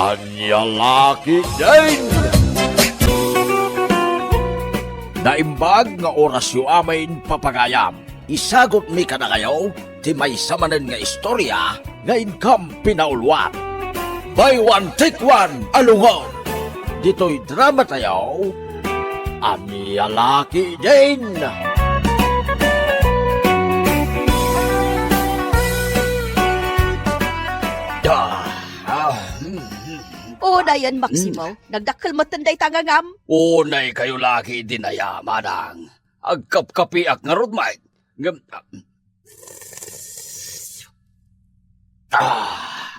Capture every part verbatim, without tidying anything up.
Ania la ketdin? Naimbag nga orasyo amin, papagayam. Isagutmi kadakayo ti maysa manen nga istoria nga inkam pinauluan. Buy one, take one a lungaw. Ditoy dramatayo, Ania la ketdin? Da. Ah, hmm. Unayen, Maximo, hmm, nagdakkel metten dayta nga ngam. Unay kayo la ketdin aya, manang. Agkapkapiak ngarud met. Ngem, ah, ah.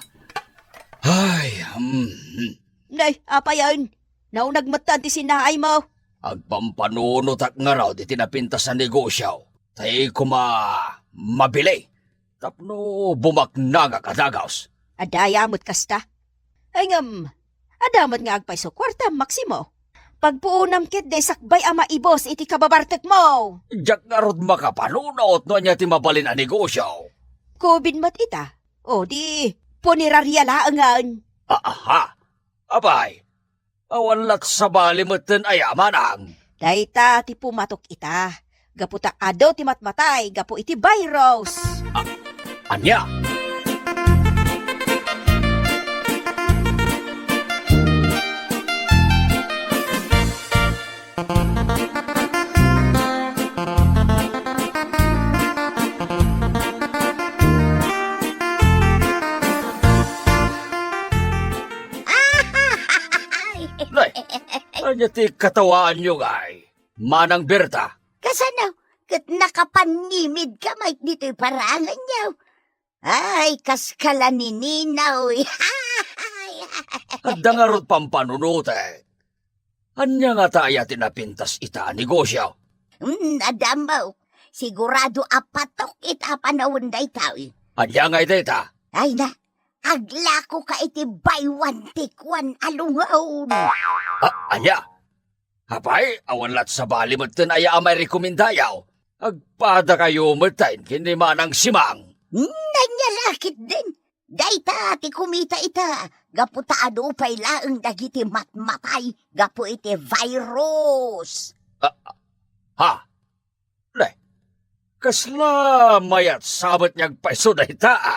Ay, hmm. Nay, apayen? Naunag metten ti sinnaaymo. Agpampanunotak ngarud iti napintas a negosio. Tay koma mabili. Tapno bumaknangak a dagus. Adda aya met kasta? Ay ngem, adda met nga agpayso kuartam, Maximo. Pagpuonam ketdi sakbay a maibus iti kababartekmo. Diak ngarud makapanunot no ania ti mabalin a negosio. Covid met ita. O di, puneraria laengen. A-, aha. Apay, awan lat sabali metten aya, manang? Dayta ti pumatok ita, gapu ta adu ti matmatay gapu iti virus. A-, ania? Nay, ania ti katawaanyo, ngay? Manang Berta. Kasano? Ket nakapannimidka met ditoy paranganyo. Ay, kaskala ni Ninoy. Adda ngarud pampanunotek. Ania ngata aya ti napintas ita a negosio? Hmm, adda ammo. Sigurado a patok ita a panawen daytoy. Ania ngay dayta? Ay na, aglakoka iti buy one take one a lungaw. A-, ania? Apay, awan lat sabali metten aya a mairekomendayo. Agpadakayo metten ken ni Manang Simang. Ania la ketdin? Dayta ti kumita ita, gapu ta adu pay laeng dagiti matmatay gapu iti virus. A-, ha? Ne, kasla mayat sa met nga agpayso dayta, a?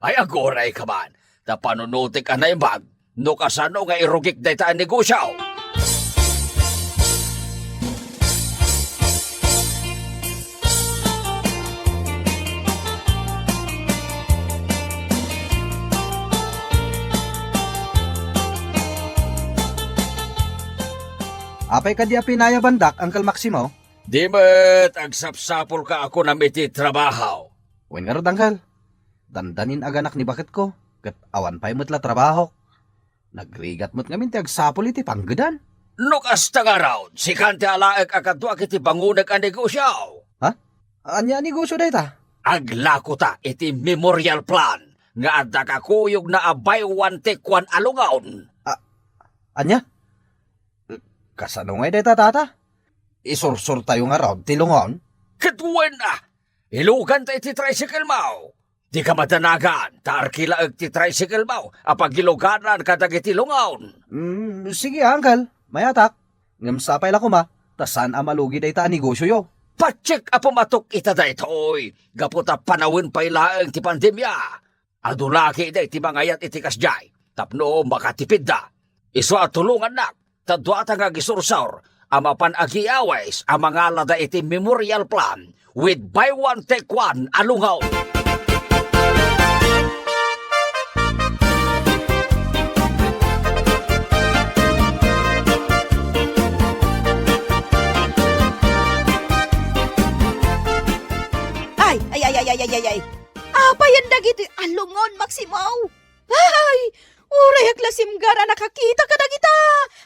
Ay, agurayka man, ta panunotek a naimbag no kasano nga irugik dayta a negosio. Apay kadi a pinayabandak, Uncle Maximo? Di met agsapsapulka a kunam iti trabaho. Wen ngarud, Uncle. Dandanin aganak ni baketko, ket awan pay met la trabahok. Nagrigat met ngamin ti agsapul iti panggedan. No kasta ngarud, sikan ti alaek a kaduak iti bangonek a negosio. Ha? Ania a negosio dayta? Aglakota iti memorial plan nga adda kakuyogna a buy one take one a lungaw. A-, ania? Kasano ngay dayta, Tata? Isursurtayo ngarud ti lungaw? Ket wen a, iluganta iti tricycle mo. Dika madanagan, ta arkilaek ti tricycle mo a pagiluganan kadagiti lungaw. Mm, sige, Uncle. Mayatak. Ngem sapay la koma, ta saan a malugi dayta a negosioyo. Patiek a pumatok ita daytoy, gapu ta panawen pay laeng ti pandemia. Adu la ketdi ti mangayat iti kasdiay tapno makatipidda. Isu a tulongannak, ta duata nga agisursor a mapan agiawis a mangalada iti memorial plan with buy one take one a lungaw. Ay, ay, ay, ay, ay, ay, ay, ay. Apayen dagiti a lungaw, Maximo? Ay, uray aglasimgar a nakakita kadagita.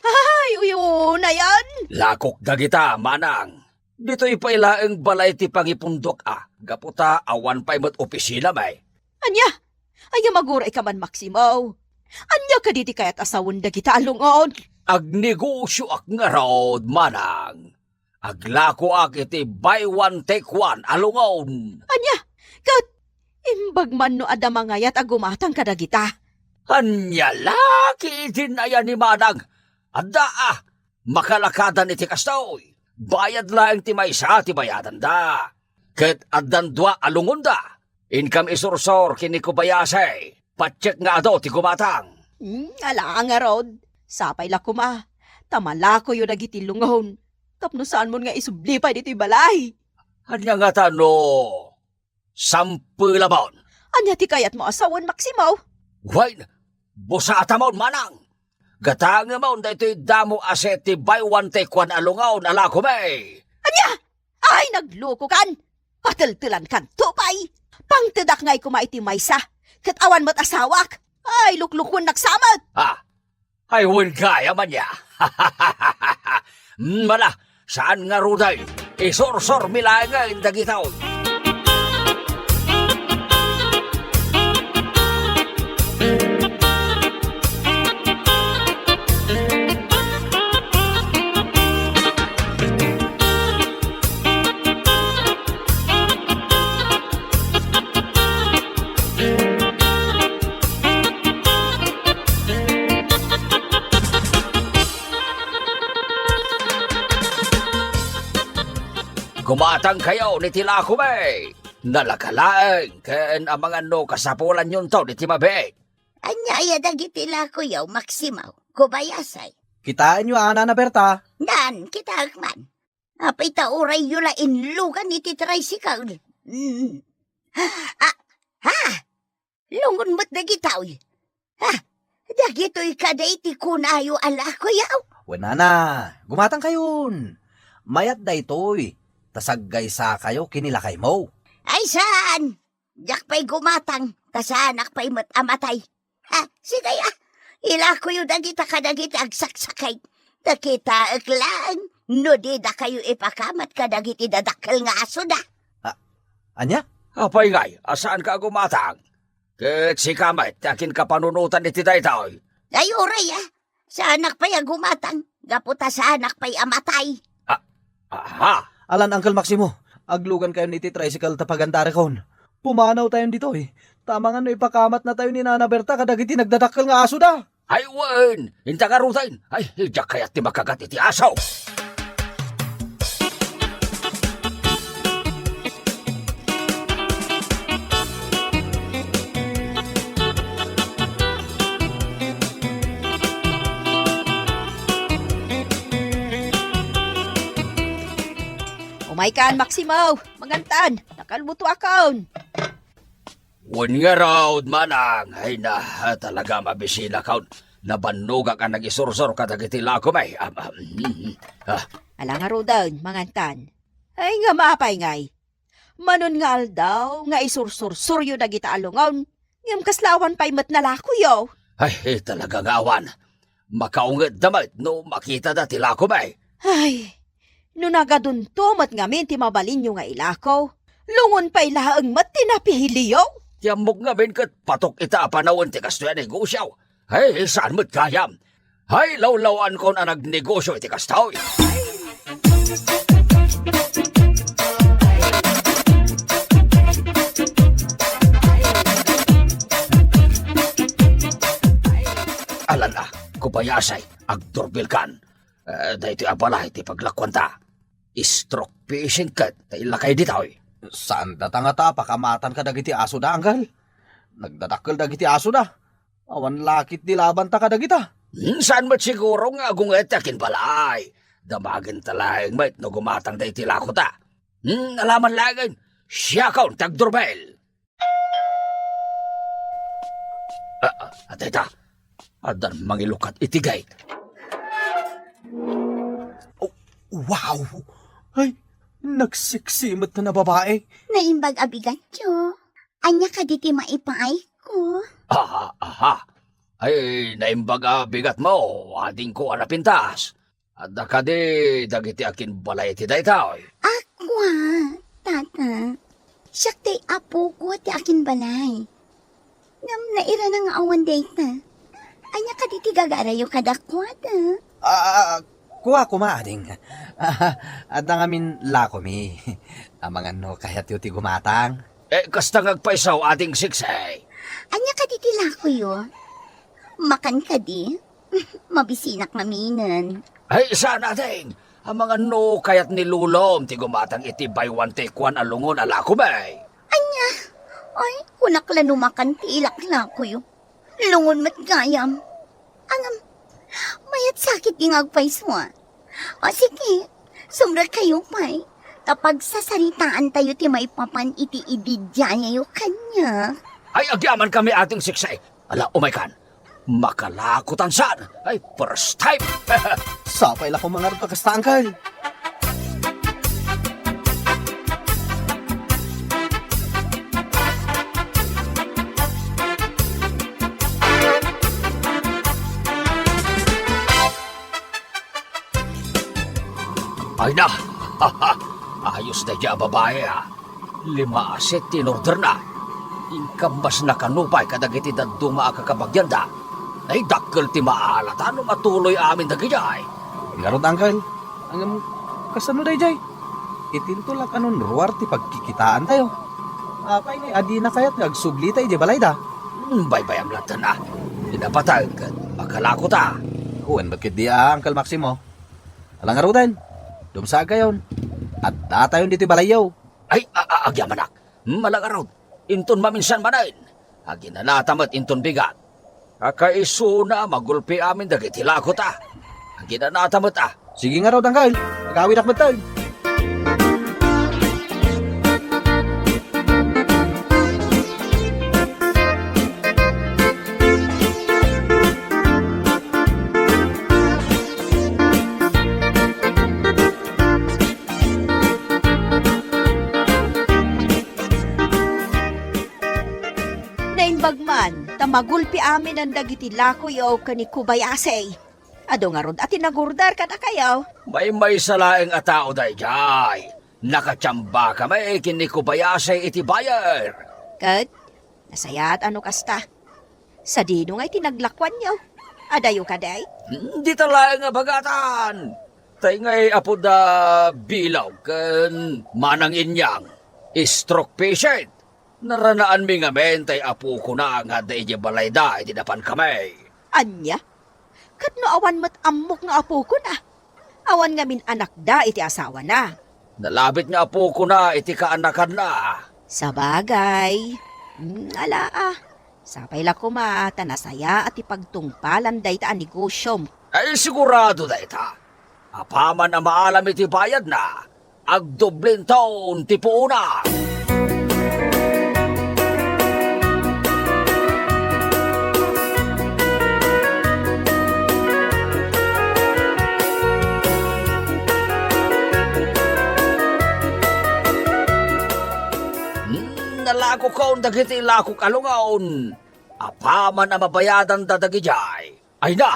Ay, uy, unayan. Lakok dagita, manang. Ditoy pay laeng balay ti pangipundok a, gapu ta awan pay met opisina, may. Ania? Ay, maguray ka man, Maximo. Ania kadi ti kayat a sawen dagita a lungaw? Agnegosioak ngarud, manang. Aglakoak iti buy one, take one a lungaw. Ania? Ket imbag man no adda mangayat a gumatang kadagita? Ania la ketdin aya ni Manang? Adda, a, makalakadan iti kastoy. Bayad laeng ti maysa ti bayadanda. Ket addan dua a lungonda. Inkam isursor ken ni Kobayashi. Patiek nga adu ti gumatang. Hmm, ala ngarud. Sapay la koma, ta malakoyo dagiti lungon. Tapno saanmon nga isubli pay ditoy balay. Ania ngata no sampelamon? Ania ti kayatmo a sawen, Maximo? Wen, busatamon, Manang. Gatangemon daytoy damo a set ti buy one take one a lungon a lakomi. Ania? Ay, naglukokan! Pateltelankanto pay! Pangtedak ngay koma iti maysa, ket awan met asawak. Ay, luklukuennak sa met! Ah, ay, wen gayam ania. Mm, ala, saan ngaruden, isursormi laengen dagitoy. Gumatangkayon iti lakomi. Nalaka laeng ken amangan no kasapulanyonton iti mabiit. Ania aya dagiti lakoyo, Maximo, Kobayashi? Kitaenyo a, Nana Berta? Nan, kitaek man. Apay ta urayyo la inlugan iti tricycle? Mm. Ah, ha? Lungon met dagitoy. Ha? Dagitoy kadi ti kunayo a lakoyo? Wen, Nana, gumatangkayon. Mayat daytoy, ta saggaysakayo ken ni lakaymo. Ay, saan? Diak pay gumatang, ta saanak pay met a matay. Ha, sige, a. Ilakoyo dagita kadagiti agsaksakit. Ta kitaek laeng no didakayo ipakamat kadagiti dadakkel nga asoda. A-, ania? Apay ngay a saanka a gumatang? Ket sika met ti akinkapanunotan iti daytoy. Ay, uray, a. Saanak pay a gumatang, gapu ta saanak pay a matay. A-, aha. Alan, Uncle Maximo, aglugankayon iti tricycle ta pagandarekon. Pumanawtayon ditoy, ta amangan no ipakamatnatayo ni Nana Berta kadagiti nagdadakkel nga asoda. Ay, wen, inta ngaruden. Ay, diak kayat ti makagat iti aso. Umaykan, Maximo. Mangantan, nakalbutuakon. Wen ngarud, Manang. Ay na, talaga mabisinakon. Nabannogak a nagisursor kadagiti lakomi. Am, am, mm, ah. Ala ngaruden, mangantan. Ay, ngem apay ngay? Manon nga aldaw nga isursursoryo dagita a lungon, ngem kasla awan pay met nalakoyo. Ay, talaga nga awan. Makaungedda met no makitada ti lakomi. Ay, no nagadunto met ngamin ti mabalinyo nga ilako, lungon pay laeng met ti napiliyo. Ti ammok ngamin ket patok ita a panawen ti kastoy a negosio. Ay, saan met gayam? Ay, lawlawankon a nagnegosio iti kastoy. Alan a, Kobayashi, agdurbelkan. Eh, daytoy a balay ti paglakuanta. Stroke patient ket ta illakay ditoy. Saan data ngata a pakamatan kadagiti asoda, Uncle? Nagdadakkel dagiti asoda. Awan la ketdi labanta kadagita. Hmm, saan met siguro nga agunget ti akinbalay? Damagenta laeng met no gumatangda iti lakota. Hmm, alaman laengen, siakon ti agdurbel. Ah, ah, adda ita. Addan mangilukat iti gate. Oh, wow! Ay, nagseksi met a babae. Naimbag a bigatyo. Ania kadi ti maipaayko? Aha, aha. Ay, naimbag a bigatmo, adingko a napintas. Adda kadi dagiti akinbalay iti daytoy? A, kua, tata. Siak ti apoko ti akinbalay. Ngem nairana nga awan dayta. Ania kadi ti gagarayo kadakuada? Ah, kua koma, ading. Ah, adda ngamin lakomi. Amangan no kayatyo ti gumatang. Eh, kasta nga agpayso, ading Siksi. Ania kadi ti lakoyo? Makan kadi? Mabisinak ngaminen. Ay, saan, ading? Amangan no kayat ni Lulom ti gumatang iti buy one take one a lungon a lakom, ay. Ania? Ay, kunak la no makan ti ilaklakoyo. Lungon met gayam. Ngem, mayat sakit nga agpayso, a. O, sige, sumrekkayo pay. Ta pagsasaritaantayo ti maipapan iti ididiayo kaniak. Ay, agyamankami, Ading Siksay. Ala, umaykan. Makalakotan saan. Ay, first time. Sapay la koma ngarud a kasta, Uncle. Ay na! Ayos daydiay a babai, a. Lima a set ti inorderna. Inkambasna kano pay kadagiti dadduma a kakabagianda. Ay, dakkel ti maalatan no matuloy amin dagidiay. Ngarud, Uncle, ngem kasano daydiay? Itinto la kanon ruar ti pagkikitaantayo. Apay ngay a dina kayat nga agsublita idiay balayda? Hmm, baybayam latta, a. Ti napateg, makalakota. Wen met ketdi a, Uncle Maximo. Ala ngaruden, dumsaagkayon. Addatayon ditoy balayyo. Ay, a-, a-, agyamanak. Hmm, ala ngarud. Inton maminsan manen. Aginanata met inton bigat. Kakaisuna, magulpi amin dagiti lakota. Aginanata met, a. Sige ngarud, Uncle. Agawidak metten. Naimbag man ta magulpi aminen dagiti lakoyo ken ni Kobayashi. Adu ngarud a ti nagurder kadakayo. Maymaysa laeng a tao daydiay. Nakatiamba kami ken ni Kobayashi iti buyer. Ket nasayaat a no kasta. Sadino ngay ti naglakuanyo? Adayo kadi? Dita laeng a bagatan. Tay ngay apo da Bilog ken Manang Inyang, stroke patient. Naranaanmi ngamin tay apokona nga adda idiay balayda idi napankami. Ania? Ket no awan met ammok nga apokona? Awan ngamin anakda iti asawana. Nalabit nga apokona iti kaanakanna. Sabagay. Hmm, ala a. Sapay la koma ta nasayaat ti pagtungpalan dayta a negosiom. Ay, sigurado dayta. Apaman a maalam iti bayadna, agdoblinton ti puona. Hmm, nalakokon dagiti lakok a lungon. Apaman a mabayadanda dagidiay. Ay na!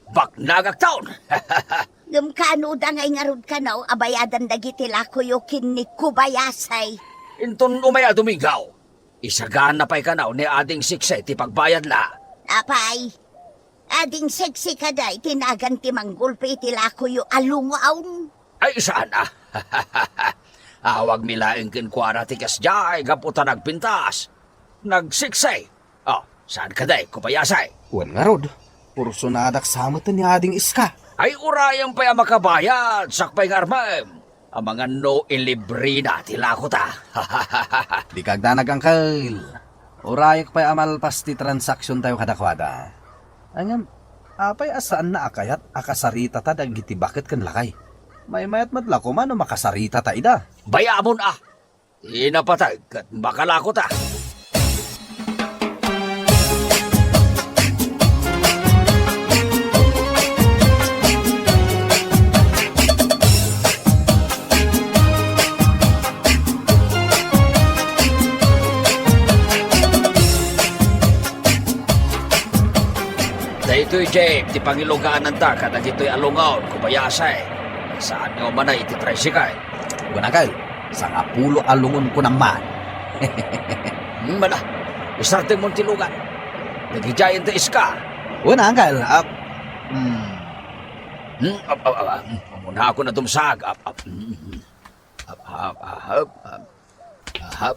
Baknagakton! Ngem kaano da ngay ngarud kano a bayadan dagiti lakoyo ken ni Kobayashi? Inton umay a Domingo, isagana pay kano ni Ading Siksi ti pagbayadna. Apay, Ading Siksi kadi ti nagan ti manggulpi iti lakoyo a lungon? Ay, saan a? Awagmi laeng kenkuana ti kasdiay gapu ta nagpintas. Nagsiksi. Oh, saan kadi, Kobayashi? Wen ngarud, pursunadak sa met ni Ading Iska. Ay, urayem pay a makabayad, sakbay nga armem. Amangan no ilibrena ti lakota. Dika agdanag, Uncle. Urayek pay a malpas ti transaksiontayo kadakuada. Ngem, apay a saanna a kayat a kasaritata dagiti baket ken lakay? Maymayat met la koma no makasaritata ida. Bayamon a! Ti napateg ket makalakota. Daytoy, Jake, ti pangilugananta kadagitoy a lungon, Kobayashi. Saan nga umanay iti tricycle? Kunakay, sangapulo a lungon kunam man. Hmm, mala, isardengmon ti lugan. Dagidiayen ti iska. Wen, Uncle, ap-, hmm. Hmm, ap-, ap-, ap-, hmm, umuna ako na dumsag. Ap-, ap-, hmm, hmm. Ap-, ap-, ahap, ap-, ahap.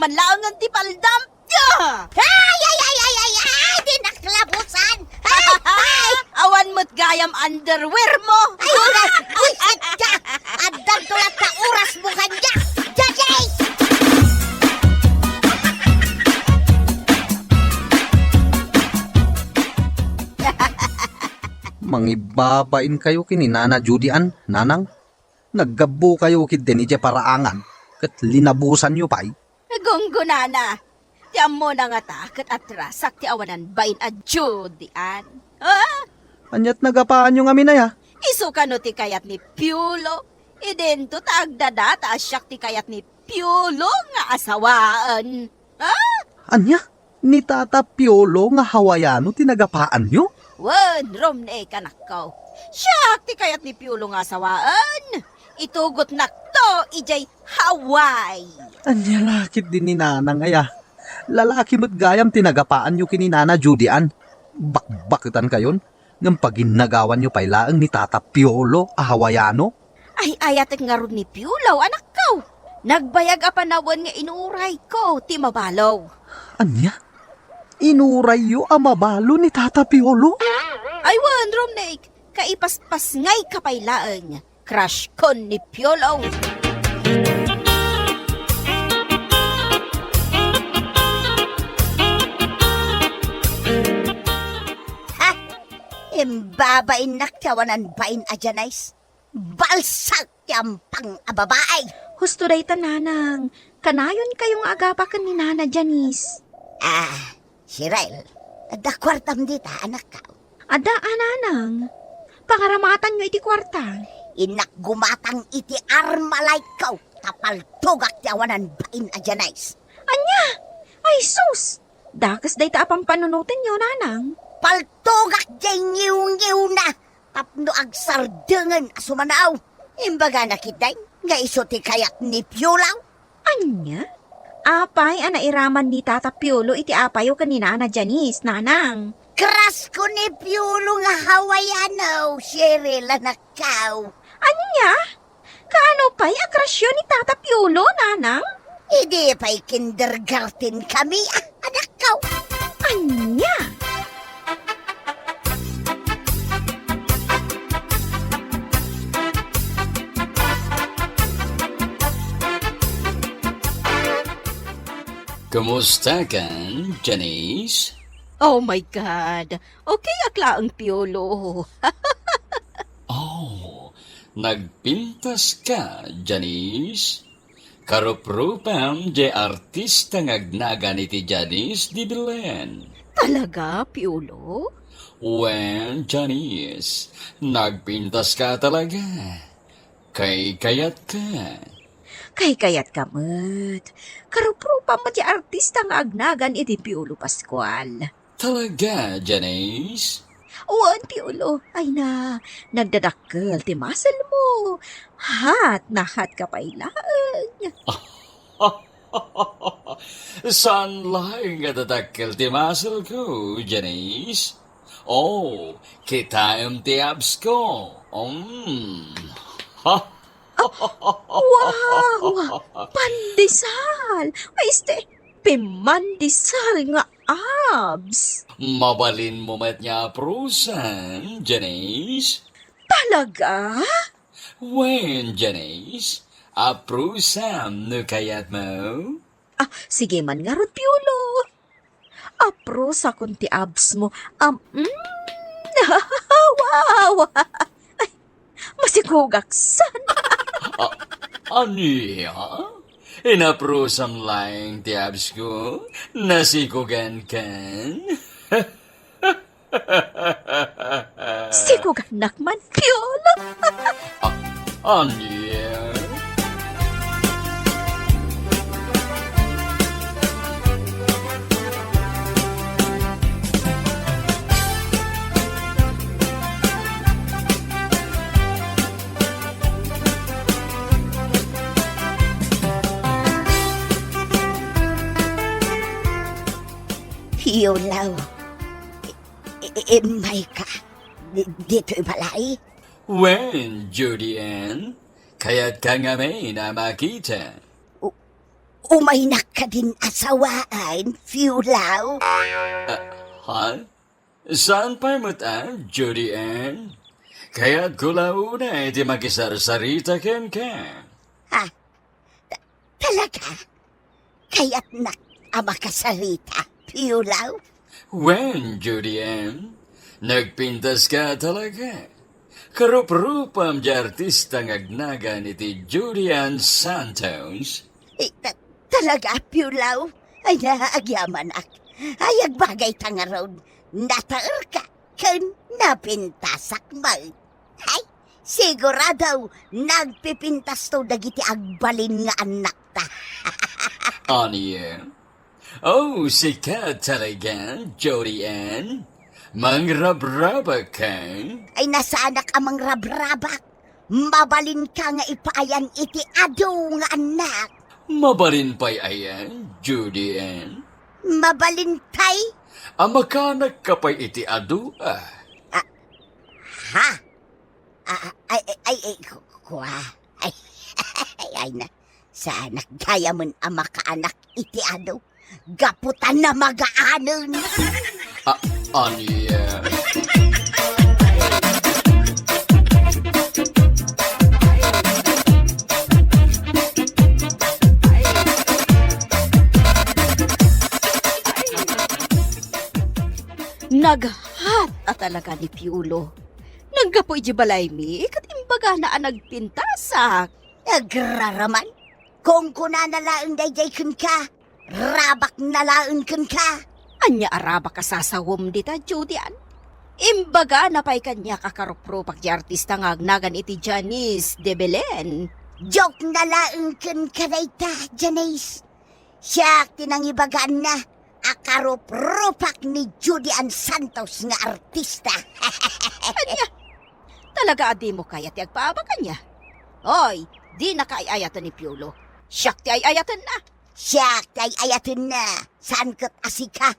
man laengen ti paldam. Ya! Ay, ay, ay, ay, ay, ay, di naklabusan! Ay, ay! Awan Gayam underwear mo. Ay, wala. Buisit ka. Addanto latta oras mo kanya. Jajay! Mangibbabain kayo ken ni Nana Judy Ann, Nanang. Naggabbo kayo ketdi idiay paraangan, ket linabusanyo pay. Gunggonana, ti ammona ngata ket atrasak ti awanan bain a Judy Ann. Ah? Ania't nagapaanyo ngamin aya? Isu kano ti kayat ni Piolo? Idinto ta agdadata a siak ti kayat ni Piolo nga asawaen. Ah? Ania? Ni Tata Piolo nga Hawaiano ti nagapaanyo? Wen, Romney, anakko. Siak ti kayat ni Piolo nga asawaen. Itugotnakto idiay Hawaii. Ania la ketdi ni Nanang aya? Lalaki met gayam ti nagapaanyo ken ni Nana Judy Ann. Bakbaketan kayon, ngem paginnagawanyo pay laeng ni Tata Piolo a Hawaiano. Ay-ayatek ngarud ni Piolo, anakko. Nagbayag a panawen nga inurayko ti mabalo. Ania? Inurayyo a mabalo ni Tata Piolo? Ay wen, Romney, kaipaspasngayka pay laeng. Crush kon ni Piolo. Ha? Imbabainnak ti awanan bain a Janice. Balsak ti ampang a babai. Husto dayta, Nanang. Kanayon kayo nga agapaken ni Nana Janice. Ah, Cheryl, adda kuartam dita, anakko? Adda a, Nanang. Pangaramatanyo iti kuarta. Innak gumatang iti armalayko, ta paltogak ti awanan bain a Janice. Ania? Ay sus! Dakes dayta a pampanunotenyo, Nanang. Paltogak diay ngiwngiwna tapno agsardengen a sumanaw. Imbagana ketdin nga isu ti kayat ni Piolo. Ania? Apay a nairaman ni Tata Piolo iti apayo ken ni Nana Janice, Nanang? Crush ko ni Piolo nga Hawaiano, Cheryl, anakko. Ania? Kaano pay a crushyo ni Tata Piolo, Nanang? Idi pay kindergarten kami, ah, anakko. Ania? Kumusta ka, Janice? Oh my God! Okay ak laeng, Piolo. Oh, nagpintas ka, Janice? Karuprupam diay artista nga agnagan iti Janice de Belen. Talaga, Piolo? Wen, Janice, nagpintas ka talaga. Kaykayatka. Kaykayatka met. Karuprupam met diay artista nga agnagan iti Piolo Pascual. Talaga, Janice? Wen, Piolo. Ay na, nagdadakkel ti muscle mo. Hot na hot ka pay laeng. Saan laeng nga dadakkel ti muscle ko, Janice? Oh, kitaem ti abs ko. Mm. Ha? Wow! Pandesal! Ay, este, pimandesal nga abs! Mabalin mo met nga aprusan, Janice? Talaga? Wen, Janice, aprusam no kayat mo. Ah, sige man ngarud, Piolo. Aprusakon ti abs mo. Am, mm. Wow! Ay, masikogak san. Ah, ania? Inaprusam laeng ti abs ko? Nasikogan kan? Sikogannak man, Piolo. Ah, ania? Piolo. I-, i-, immayka. Di-, ditoy balay? Wen, Judy Ann, kayatka ngamin a makita? U-, umaynak kadin a sawaen, Piolo? Ah, ha? Saan pay met a, Judy Ann? Kayatko la unay ti makisarsarita kenka. Ha? Ta-, talaga? Kayatnak a makasarita, Piolo? Wen, Judy Ann, nagpintaska talaga. Karuprupam ti artista nga agnagan iti Judy Ann Santos. Eh, ta-, talaga, Piolo? Ay, agyamanak. Ay, agbagayta ngarud. Nataerka ken napintasak met. Hay, sigurado, nagpipintasto dagiti agbalin nga annakta. Ania? Oh, sika talaga, Judy Ann? Mangrabrabak ka? Ay, nasanak a mangrabrabak. Mabalinka nga ipaayan iti adu nga annak. Mabalin pay aya, Judy Ann? Mabalin pay? A makaanakka pay iti adu, a. Ah, ha? Ah, ay, ay, ay, ay, ku-, kua. Ay, ay, ay, na. Saanak gayamen a makaanak iti adu. Gapu ta namagaanen. A-, ania? Naghat a talaga ni Piolo. Naggapu iti balaymi, ket imbagana a nagpintasak. Agraraman, kunkunana laeng daydiay kenka. Rabakna laeng kenka. Ania a rabak a sasawem dita, Judy Ann? Imbagana pay kaniak a karuprupakak ti artista nga agnagan iti Janice de Belen. Joke na laeng kenka dayta, Janice. Siak ti nangibagaanna a karuprupak ni Judy Ann Santos nga artista. Ania? Talaga a dimo kayat ti agpaabak, ania? Oy, dinaka ay-ayaten ni Piolo. Siak ti ay-ayatenna. Siak ti ay-ayatenna, saan ket a sika.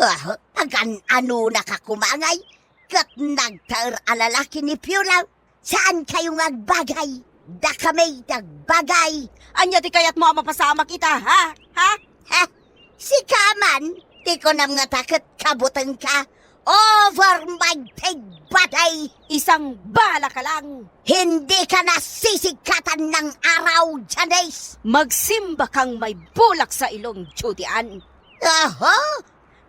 Ah, agan-anonaka koma ngay, ket nagtaer a lalaki ni Piolo. Saankayo nga agbagay. Dakami ti agbagay. Ania ti kayatmo a mapasamak ita, ha? Ha? Ha? Sika man, ti kunam ngata ket kabutengka. Over my dead body! Isang bala ka lang! Hindi ka nasisigkatan ng araw, Janice! Magsimba kang may bulak sa ilong, Judy Ann. Aha!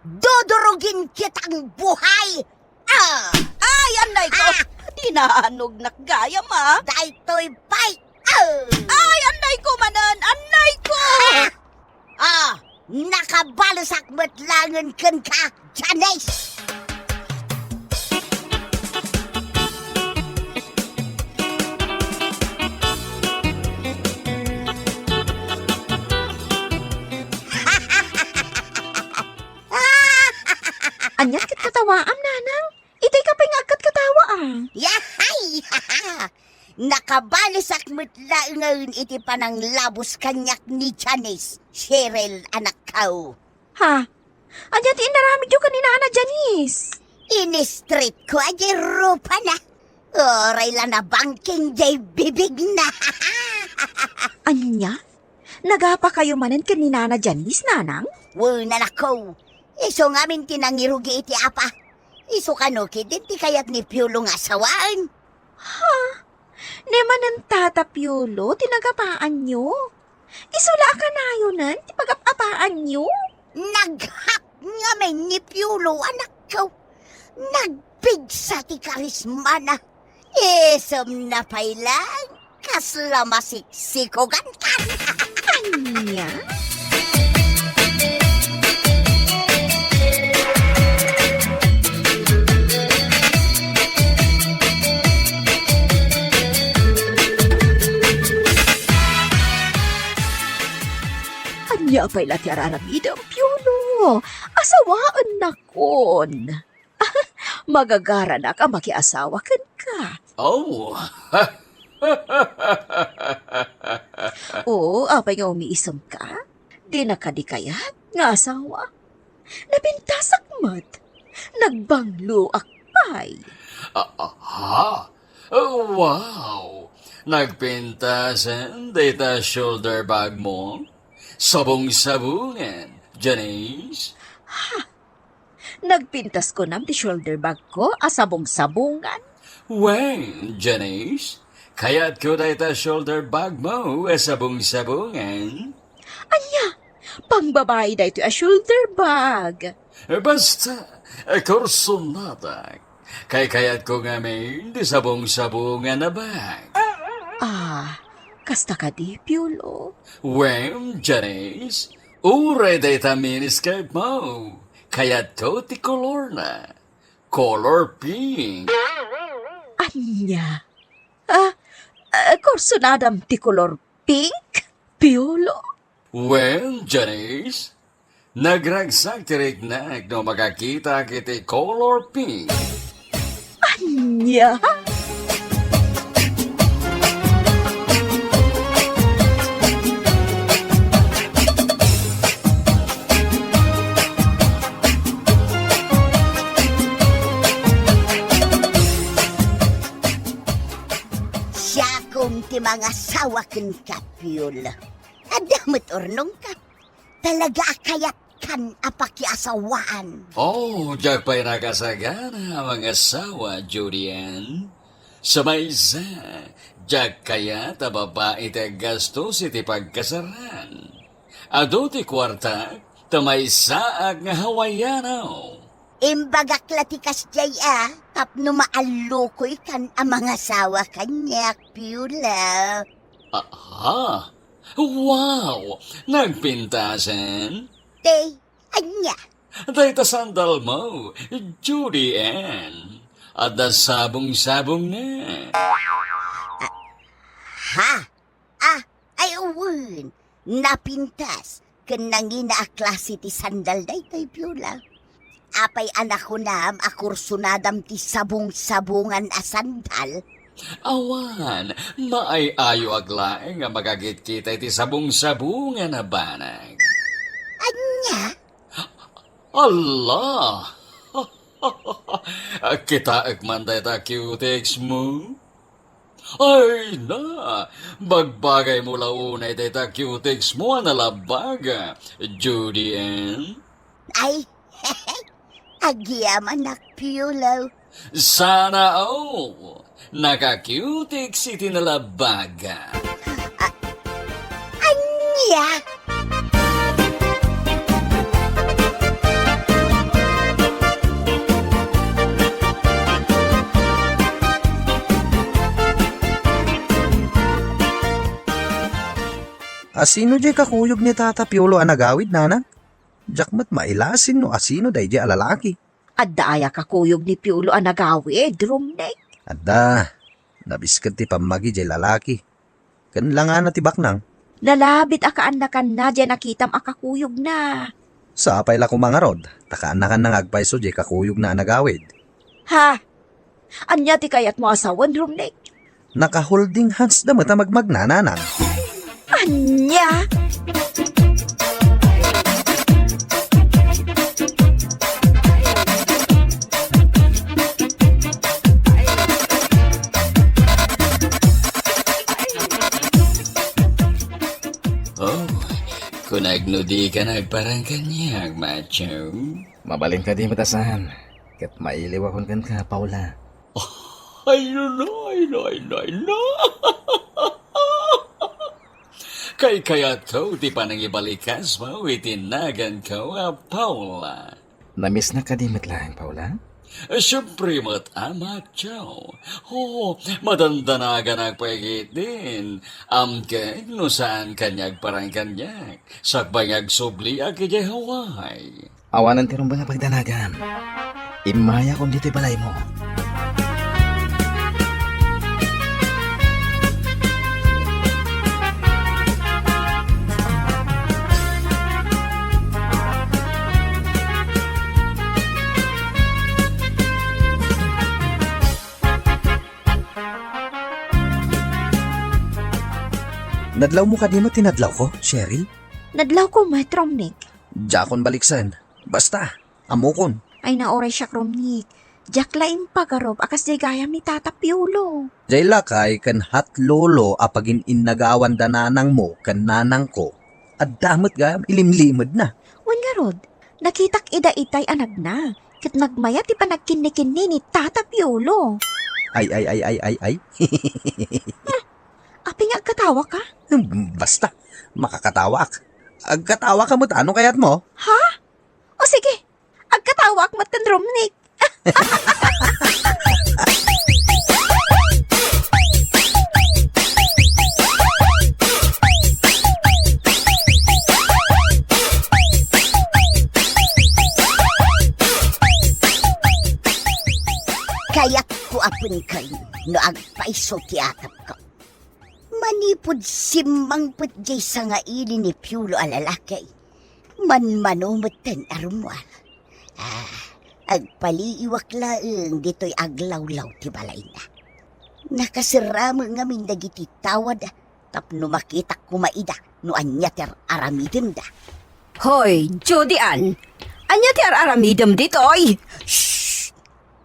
Dudurugin kitang buhay! Ah! Ay, anay ko! Ah! Dinanognak gayam, ah! Daytoy pay! Ah! Ay, anay ko manen! Anay ko! Ah! Ah! Nakabalesak met laengen kenka, Janice! Ania ti katkatawaam, nanang? Itay ka pay nga agkatkatawa, ah. Yahay! Nakabalesak met laengen iti pananglabos kaniak ni Janice, Cheryl, anakko. Ha? Ania ti inaramidyo ken ni Nana Janice? Inistritko a diay rupana. Uray la nabangking diay bibigna. Ania? Nagapakayo manen ken ni Nana Janice, nanang? Wen, anakko. Isu ngamin ti nangirugi iti apa. Isu kano ketdin ti kayat ni Piolo nga asawaen. Ha? Ni manen Tata Piolo ti nagapaanyo? Isu la a kanayonen ti pagap-apaanyo? Naghat ngamin ni Piolo, anakko. Nagpigsa ti karismana. Isumna pay lang, kasla masiksikogan kan. Ania? Ania pay la ti ar-aramidem, Piolo? Asawaennakon. Magagaranak a makiasawa kenka. Oh. Oo, apay nga umiisemka? Dina kadi kayat nga asawa? Napintasak met. Nagbangloak pay. Ah, aha. Oh, wow. Nagpintasen dayta shoulder bag mo? Sabong-sabongan, Janice? Ha? Nagpintas kunam ti shoulder bag ko a sabong-sabongan. Wen, Janice, kayatko dayta shoulder bag mo a sabong-sabongan. Ania? Pangbabai daytoy a shoulder bag. Basta, kursonadak. Kaykayatko ngamin ti sabong-sabongan a bag. Ah, kasta kadi, Piolo? Wen, Janice, uray dayta miniskirt mo. Kayatko ti kolorna. Color pink. Ania? Ah, ah, kursonadam ti kolor pink? Piolo? Wen, Janice, nagragsak ti riknak no makakitak iti color pink. Ania? Siakon ti mangasawa kenka, Piolo. Adda met urnongka. Talaga a kayatkan a pakiasawaan. Oh, diak pay nakasagana a mangasawa, Judy Ann. Sa maysa, diak kayat a babai ti aggastos iti pagkasaran. Adu ti kuartak, ta maysaak nga Hawaiano. Imbagak la ti kasdiay a, tapno maallukoykan a mangasawa kaniak, Piolo. Aha! Wow! Nagpintasen? Te, ania? Dayta sandal mo, Judy Ann. Adda sabong-sabong na. Ah, ha? Ah, ay, wen. Napintas. Ken nangina a klase ti sandal daytoy, Piolo. Apay a nakunam a kursonadam ti sabong-sabongan a sandal? Awan, maay-ayoak laeng a makakitkita iti sabong-sabongan a banag. Ania? Allah! Kitaek man dayta cutex mo? Ay na, bagbagaymo la unay dayta cutex mo a nalabag, Judy Ann. Ay, agyamanak, Piolo. Sana all. Naka-cutex iti nalabag. A-, ania? Asino diay kakuyog ni Tata Piolo a nagawid, nanang? Diak met mailasin no asino daydiay a lalaki. Adda aya kakuyog ni Piolo a nagawid, Romnick? Adda. Nabisked ti pammagi diay lalaki. Ken langana ti baknang. Nalabit a kaannakanna diay nakitam a kakuyogna. Sapay la koma ngarud, ta kaannakanna nga agpayso diay kakuyogna a nagawid. Ha? Ania ti kayatmo a sawen, Romnick? Naka-holding hands da met a magmagna, nanang. Ania? Oh, kunak no dika nagparang kaniak, macho. Mabalin kadi met a saan, ket mailiwakon kenka, Paula. Ay, no, no, ay, no, ay, no, ay, no. Kaykayatko ti panangibalikasmo iti naganko a Paula. Namisnak kadi met laeng, Paula? Siempre met, a, macho. Oh, madandanaganak pay ketdin. Amkek no saan kaniak parang kaniak. Sakbay nga agsubliak idiay Hawaii. Awanen ti rumbeng a pagdanagam. Immayakon ditoy balaymo. Nadlawmo kadi met ti nadlawko, Cheryl? Nadlawko met, Romnick. Diakon baliksen. Basta, ammokon. Ay, nauray siak, Romnick. Diak la impagarup a kasdiay gayam ni Tata Piolo. Diay lakay ken hat lolo a pagin-innagawan da nanangmo ken nanangko. Adda met gayam ilimlimedna. Wen ngarud, nakitak ida itay a nagna. ket nagmayat ti panagkinnikinni ni Tata Piolo. Ay, ay, ay, ay, ay, ay. Apay nga agkatawaka? Basta, makakatawak. Agkatawaka met no kayatmo. Ha? O sige, agkatawak met ken Romnick. Kayatko a penken no agpayso ti atepko. Manipud simmangpet diay sangaili ni Piolo a lalaki, manmano metten a rummuar. Ah, agpaliiwak laeng ditoy aglawlaw ti balayna. Nakaserramo ngamin dagiti tawad tapno makitak koma ida no ania ti ar-aramidenda. Hoy, Judy Ann! Ania ti ar-aramidem ditoy? Shh!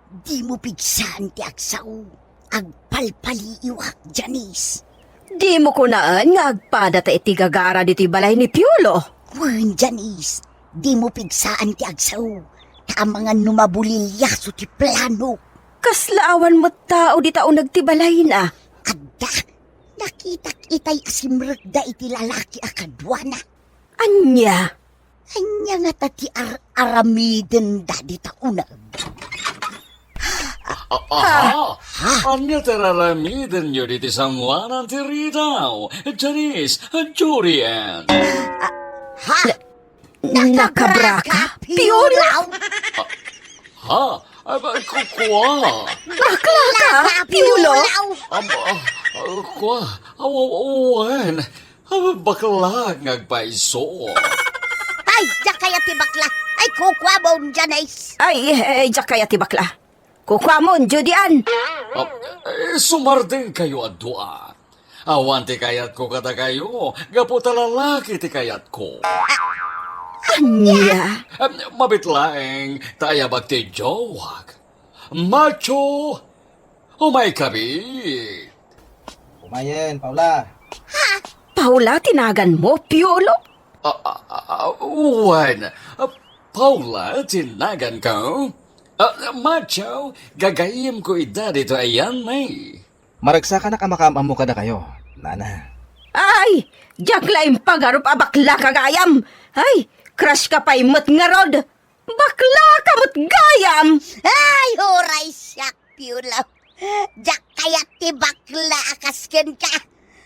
Dimo pigsaan ti agsao. Agpalpaliiwak, Janice. Dimo kunaen nga agpadata iti gagara ditoy balay ni Piolo? Wen, Janice. Dimo pigsaan ti agsao. Ta amangan no mabuliliaso ti plano. Kasla awan met tao dita uneg ti balayna. Adda. Nakitak itay a simrekda iti lalaki a kaduana. Ania? Ania ngata ti ar-aramidenda dita uneg? Ah, aha! Ania ti ar-aramidenyo diti sangoanan ti ridaw? Janice, Judy Ann. Ah, ha? Na-, nakabraka, Piolo? Ha? Ah, ba, ku-, kua? Baklaka, Piolo? Am-, ah, ah, kua? Aw, aw, awan. Ah, bakla nga agpayso. Ay, diak kayat ti bakla. Ay, kukuamon, Janice. Ay, eh, diak kayat ti bakla. Kukuamon, Judy Ann. Ah, eh, sumardengkayo a dua. Awan ti kayatko kadakayo, gapu ta lalaki ti kayatko. Ania? Ah, mabit laeng ta ayabak ti jowak. Macho, umaykabi. Umayen, Paula. Ha? Paula ti naganmo, Piolo? Ah, ah, ah, wen. Ah, Paula ti naganko. Ah, Macho, gagayyemko ida ditoy ayanmi. Maragsakanak a makaam-ammo kadakayo, nana. Ay, diak la impagarup a bakla ka gayam. Ay, crush ka pay met ngarud. Bakla ka met gayam! Ay, uray siak, Piolo. Diak kayat ti bakla a kas kenka.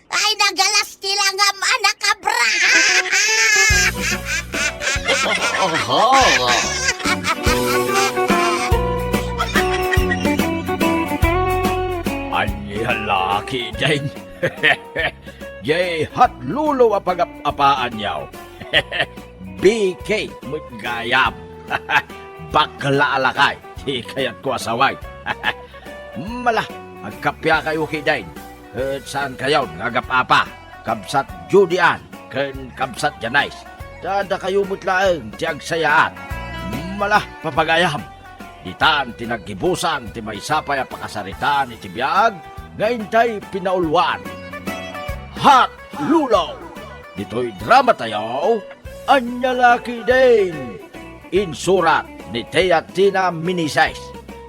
Ay, nagalas ti langam a nakabra! Aha! Ania la ketdin? Jay hatlulo a pagap-apaanyo. B K met gayam. Bakla a lakay ti kayatko a sawag. Mala, agkappakayo ketdin. Ket saankayon nga agap-apa, kabsat Judy Ann ken kabsat Janice. Ta dakayo met laeng ti agsayaat. Mala, papagayam. Ditan ti naggibusan ti maysa pay a pakasaritaan iti biag nga intay pinauluan. Hatlulo! Ditoy dramatayo, Ania la ketdin? Insurat ni Tia Tina Meneses.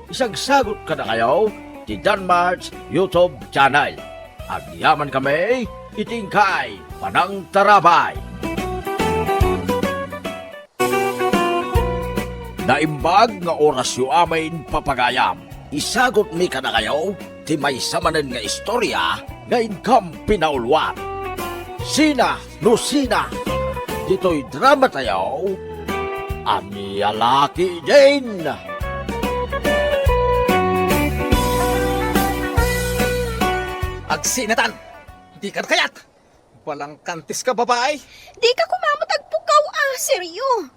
Isagsagut kadakayo ti Danmart's YouTube channel. Agyamankami iti inkay panangtarabay. Naimbag nga orasyo amin, papagayam. Isagutmi kadakayo ti maysa manen nga istorya nga inkam pinauluan. Sina no sina ditoy dramatayo? Ania la ketdin? Agsinatan! Dika kayat! Balangkantis ka, babai! Dika koma met agpukaw a, serio?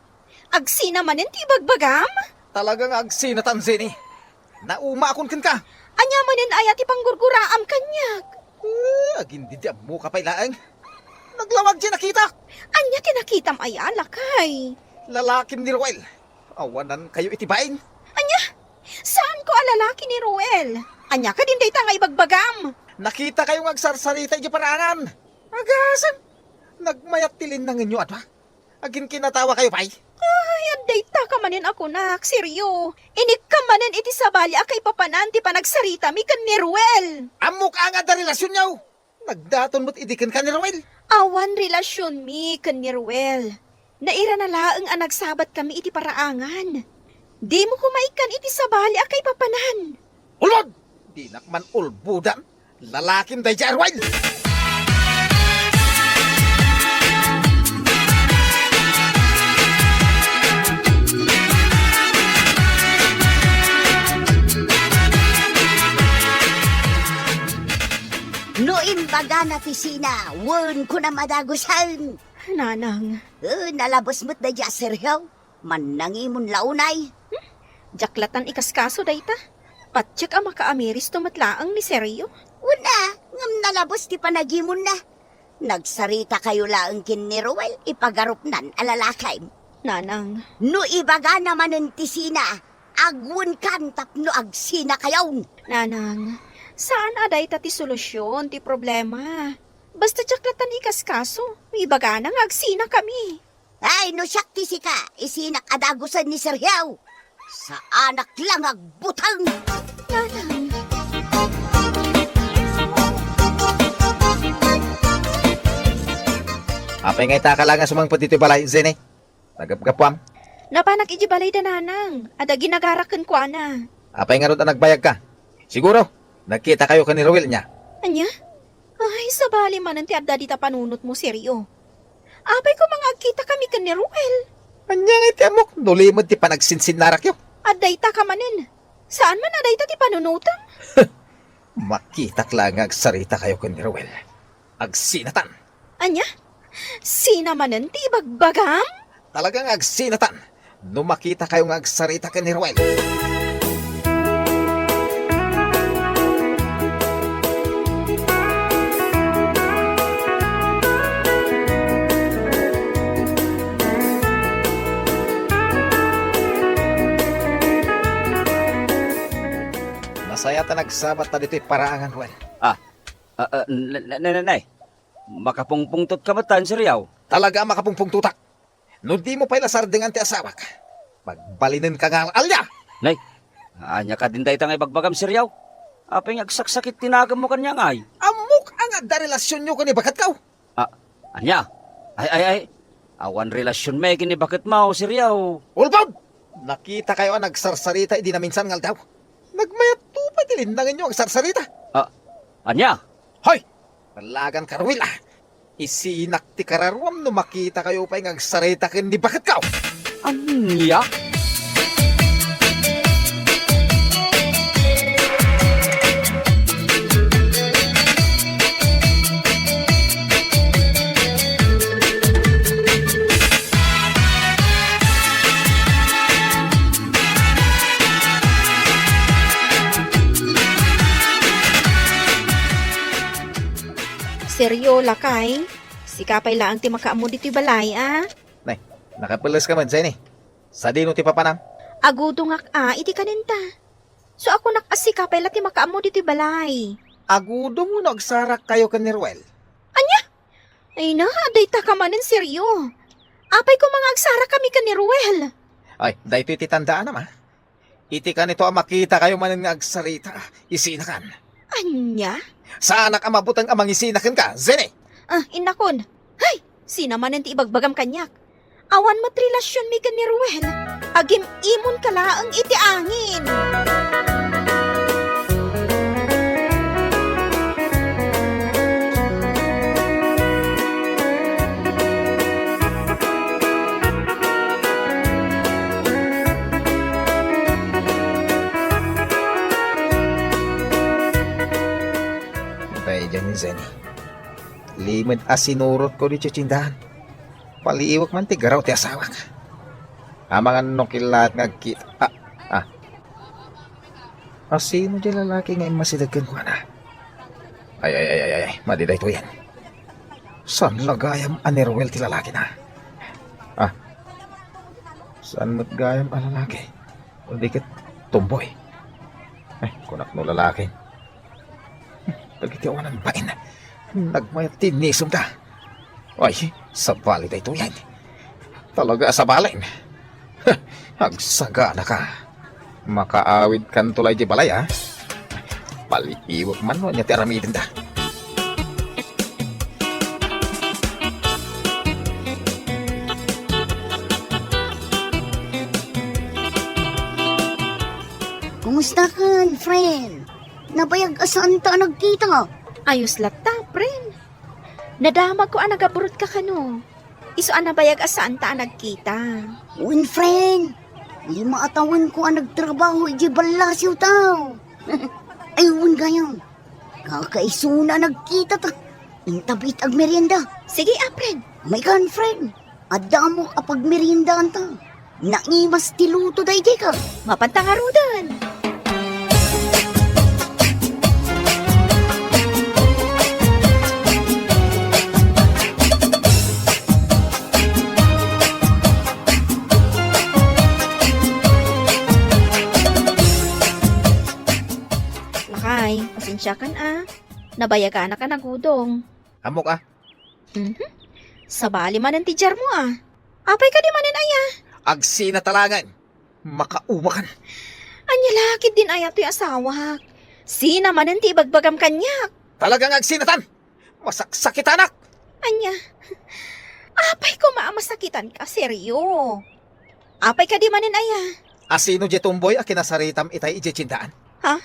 Agsina manen ti ibagbagam? Talaga nga agsinatan, Jenny. Naumaakon kenka. Ania manen aya ti panggurguraam kaniak? Eh, agin didi ammoka pay laeng. Naglawag diay nakitak. Ania ti nakitam aya, lakay? Lalakim ni Roel. Awanankayo iti bain. Ania? Saanko a lalaki ni Roel? Ania kadin dayta nga ibagbagam? Nakitakayo nga agsarsarita idiay paraanan. Agasem! Nagmayat ti linnangenyo a dua. Agin kinatawakayo pay? Ay, adda itaka manen a kunak, seryo. Inikka manen iti sabali a kaipapanan ti panagsaritami ken ni Ruel. Ammok a nga adda relasionyo. Nagdaton met idi kenka ni Ruel. Awan relasionmi ken ni Ruel. Nairana laeng a nagsabatkami iti paraangan. Dimo koma ikkan iti sabali a kaipapanan. Ulbod! Dinak man ulbodan. Lalakim daydiay a Ruel! No imbagana ti sina, wen, kunam a dagusen. Nanang. Eh, nalabes met daydiay a Sergio. Mannangimon la unay. Hmm? Diak latan ikaskaso dayta. Patiek a makaamiristo met laeng ni Sergio. Wen a, ngem nalabes ti panagimonna. Nagsaritakayo laeng ken ni Ruel, ipagarupnan a lalakim. Nanang. No ibagana manen ti sina, agwenkan tapno agsinakayon. Nanang, saan a dayta ti solusion ti problema. Basta diak latan ikaskaso, no ibagana nga agsinakami. Ay, no siak ti sika, isinak a dagusen ni Sergio. Saanak la nga agbuteng. Nanang. Apay nga itaka la nga sumangpet ditoy balay, Jenny? Nagapgapuam? Napanak idiay balay da nanang, adda ginagarak kenkuana. Apay ngarud a nagbayagka? Siguro, nagkitakayo ken ni Ruel ania? Ania? Ay, sabali manen ti adda dita panunotmo, Sergio. Apay koma nga agkitakami ken ni Ruel? Ania ngay ti ammok no limed ti panagsinsinnarakyo? Adda itaka manen. Saan man a dayta ti panunotem? Makitak laeng nga agsaritakayo ken ni Ruel. Agsinatan. Ania? Sina manen ti ibagbagam? Talaga nga agsinatan no makitakayo nga agsarita ken ni Ruel. Nasayaat a nagsabatta ditoy paraangan, Ruel. Ah, ah, ah, n-, n-, n-, n-, nay, makapungpungtotka met, Sergio? Talaga a makapungpungtotak. No dimo pay la sardengan ti asawak, pagbalinenka nga al-alia! Nay, ania kadin dayta nga ibagbagam, Sergio? Apay nga agsaksakit ti nagemmo kaniak ngay? Ammok a nga adda relasionyo ken ni baketko. Ah, ania? Ay, ay, ay. Awan relasionmi ken ni baketmo, Sergio. Ulbod! Nakitakayo a nagsarsarita idi naminsan nga aldaw. Nagmayatto pay ti linnangenyo agsarsarita. Ah, ania? Hoy! Nalaganka, Ruel, ah! Isinak ti kararuam no makitakayo pay nga agsarita ken ni baketko. Ania? Sergio, lakay, sika pay laeng ti makaammo ditoy balay, a? Nay, nakapeles ka met, Jenny. Sadino ti papanam? Agudongak a iti kanenta. Suakonak a sika pay la ti makaammo ditoy balay. Agudom wenno agsarakkayo ken ni Ruel? Ania? Ay na, adda itaka manen, Sergio. Apay koma nga agsarakami ken ni Ruel? Ay, daytoy ti tandaanam, a. Iti kanito a makitakayo manen nga agsarita, isinakan. Ania? Saanak a mabuteng a mangisina kenka, Jenny! Ah, innakon. Hay! Sina manen ti ibagbagam kaniak? Awan met relasionmi ken ni Ruel. Agim-imonka laeng iti angin. Tay, Jenny, Jenny. Limed a sinurotko ditoy tindahan. Paliiwek man ti garaw ti asawak. Amangan no killaat nga agkita. Ah, ah. Asino diay lalaki nga immasideg kenkuana? Ay, ay, ay, ay, ay, madi daytoyen. Saan la gayam a ni Ruel ti lalakina? Ah. Saan met gayam a lalaki? Di ket tomboy. Ay, kunak no lalaki. Dagiti awanan bain, nagmayat ti nisem da. Ay, sabali daytoyen. Talaga a sabalen. Agsagana ka. Makaawidkanto la idiay balay, a? Paliiwek man no ania ti aramidenda. Kumustakan, friend? Nabayag a saanta a nagkita. Ayos latta, friend. Nadamagko a nagaburutka kano. Isu a nabayag a saanta a nagkita. Wen, friend. Lima a tawenko a nagtrabaho idiay ballasiwtaw. Ay, wen gayam. Kakaisuna a nagkitata. Intabi ti agmerienda. Sige, a, friend. Maykan, friend. Adda ammok a pagmeriendaanta. Naimas ti luto daydiay ka. Mapanta ngaruden. Lakay, pasensiakan a. Nabayaganak a nagudong. Ammok a. Mhm. Sabali manen ti diarmo a. Apay kadi manen aya? Agsinata laengen. Makaumakan. Ania la ketdin aya toy asawak? Sina manen ti ibagbagam kaniak? Talaga nga agsinatan! Masaksakitanak! Ania? Apay koma a masakitanka, Sergio? Apay kadi manen aya? Asino diay tomboy a kinasaritam itay idiay tiendaan? Ha?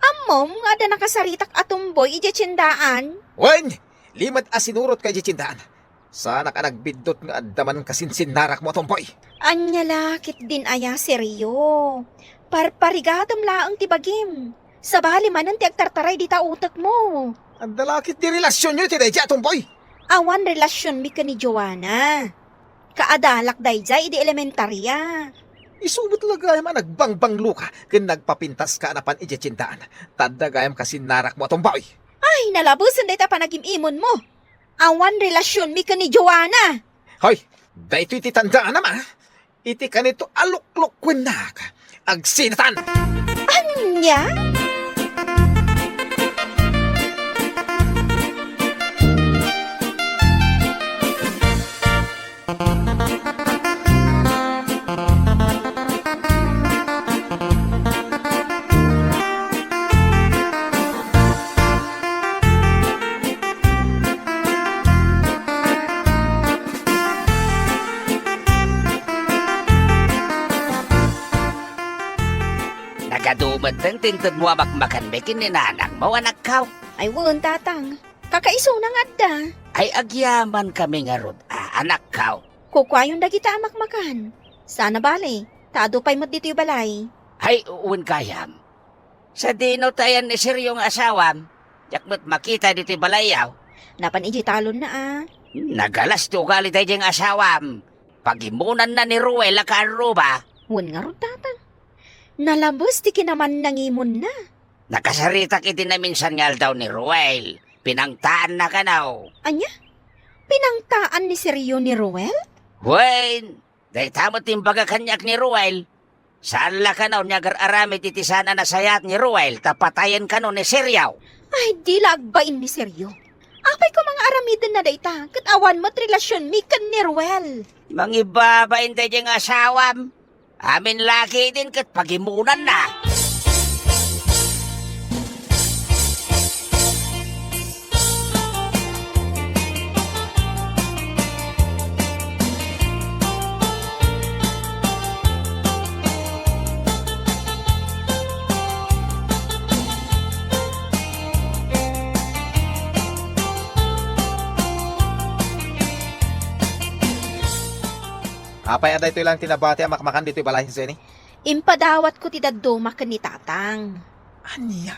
Ammom nga adda nakasaritak a tomboy idiay tiendaan? Wen! Limed a sinurotka idiay tiendaan. Saanak a nagbiddut nga adda man kasinsinnarakmo a tomboy. Ania la ketdin aya, Sergio? Parparigatem laeng ti bagim. Sabali manen ti agtartaray dita utekmo. Adda la ketdi relasionyo iti daydiay a tomboy? Awan relasionmi ken ni Joanna. Kaadalak daydiay idi elementaria. Isu met la gayam a nagbangbangloka ken nagpapintaska a napan idiay tiendaan. Ta adda gayam kasinnarakmo a tomboy. Ay, nalabesen dayta panagim-imonmo. Awan relasionmi ken ni Joanna. Hoy, daytoy ti tandaanam a. Iti kanito a luklukkuennak, agsinatan! Ania? Nagadu met ti intedmo a makmakanmi ken ni nanangmo, anakko? Ay, wen, tatang. Kakaisuna nga adda. Ay, agyamankami ngarud a, anakko. Kukuayon dagita a makmakan. Saan a bale, ta adu pay met ditoy balay. Ay, wen gayam. Sadino ti ayan ni Sergio nga asawam? Diak met makita ditoy balayyo. Napan idiay talonna a. Nagalas ti ugali daydiay nga asawam. Pagimonanna ni Ruel a kaarruba. Wen ngarud, tatang. Nalabes ti kinamannangimonna. Nakasaritak iti naminsan nga aldaw ni Ruel. Pinangtaanna kano. Ania? Pinangtaan ni Sergio ni Ruel? Wen, dayta met ti imbaga kaniak ni Ruel. Saan la kano nga agar-aramid iti saan a nasayaat ni Ruel ta patayen kano ni Sergio. Ay, di la agbain ni Sergio. Apay koma nga aramidenna dayta, ket awan met relasionmi ken ni Ruel. Mangibabain daydiay nga asawam. Amin la ketdin ket pagimonanna. Apay a daytoy laeng ti nabati a makmakan ditoy balay, Jenny? Impadawatko ti dadduma ken ni tatang. Ania?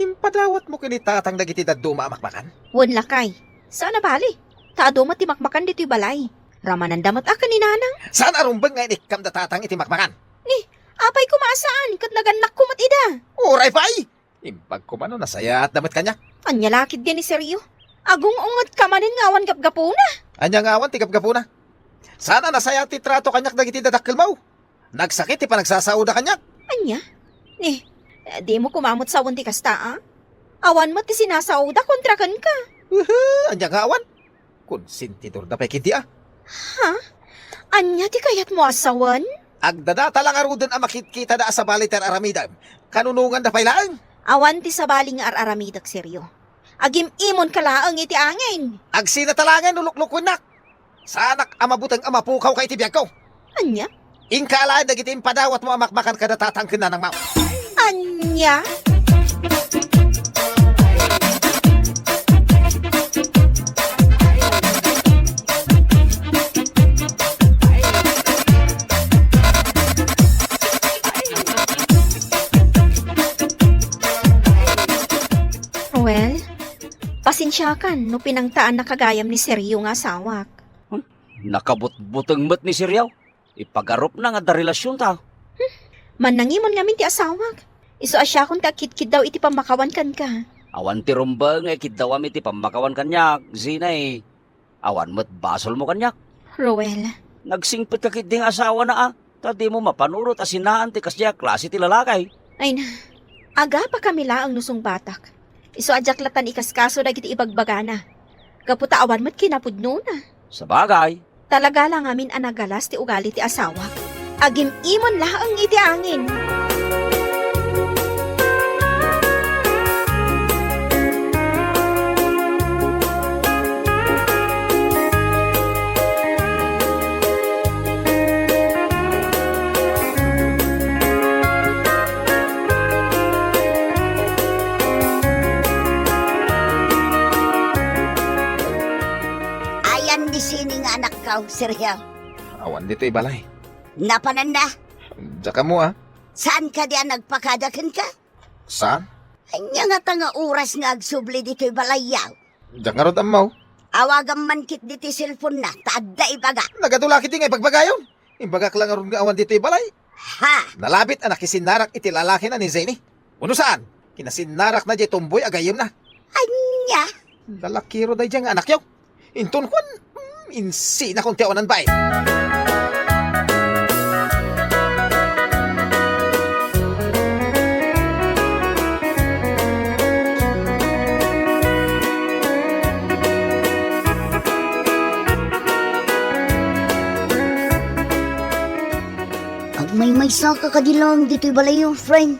Impadawatmo ken ni tatang dagiti dadduma a makmakan? Wen, lakay. Saan a bale. Ta adu met ti makmakan ditoy balay. Ramananda met a ken ni nanang. Saan a rumbeng nga inikkamda tatang iti makmakan? Ni, apay koma a saan, ket nagannakko met ida. Uray pay! Imbagko man no nasayaatda met kaniak. Ania la ketdi ni Sergio? Agung-ungetka manen nga awan gapgapuna. Ania nga awan ti gapgapuna? Saan a nasayaat ti trato kaniak dagiti dadakkelmo? Nagsakit ti panagsasaoda kaniak. Ania? Ni, eh, dimo koma met sawen ti kasta, a? Awan met ti sinasaoda kontra kenka. Uhu, ania nga awan? Konsentidorda pay ketdi, a. Ha? Ania ti kayatmo a sawen? Agdadata la ngaruden a makitkitada a sabali ti ar-aramidem. Kanunonganda pay laeng. Awan ti sabali nga ar-aramidek, Sergio. Agim-imonka laeng iti angin. Agsina ta laengen no luklukuennak. Saanak a mabuteng a mapukawka iti biagko. Ania? Inka alaen dagiti impadawatmo a makmakan kadata a tangkennanang mao. Ania? Ruel, pasensiakan no pinangtaannaka gayam ni Sergio nga asawak. Hmm? Nakabutbuteng met ni Sergio. Ipagarupna nga adda relasionta. Hmm. Mannangimon ngamin ti asawak. Isu a siakon ti agkitkiddaw iti pammakawan kenka. Awan ti rumbeng nga ikiddawam iti pammakawan kaniak, Zena, eh. Awan met basolmo kaniak. Ruel. Nagsingpetka ketdi nga asawana, a, ta dimo mapanunot a sinaan ti kasdiay a klase ti lalaki. Ay na, agapakami laeng no sungbatak. Isu a diak latta ikaskaso dagiti ibagbagana. Gapu ta awan met kinapudnona. Sabagay. Talaga la ngamin a nagalas ti ugali ti asawak. Agim-imon laeng iti angin. Ayan di sini nga anakkaw, Sergio? Awan ditoy balay. Napananda? Diak ammo, a. Saan kadi a nagpakada kenka? Saan? Ania ngata nga oras nga agsubli ditoy balayyaw? Diak ngarud ammo. Awagam man ketdi ti cellphone-na, ta adda ibaga. Nagadu la ketdi nga ibagbagayon. Imbagak la ngarud nga awan ditoy balay. Ha? Nalabit a nakisinnarak iti lalakina ni Zena. Wenno saan? Kinasinnarakna diay tomboy a gayyemna. Ania? Lalakiro daydiay nga anakyo. Inton kuan, mm, insinakon ti awanan bain. Agmaymaysaka kadi laeng ditoy balayyo, friend?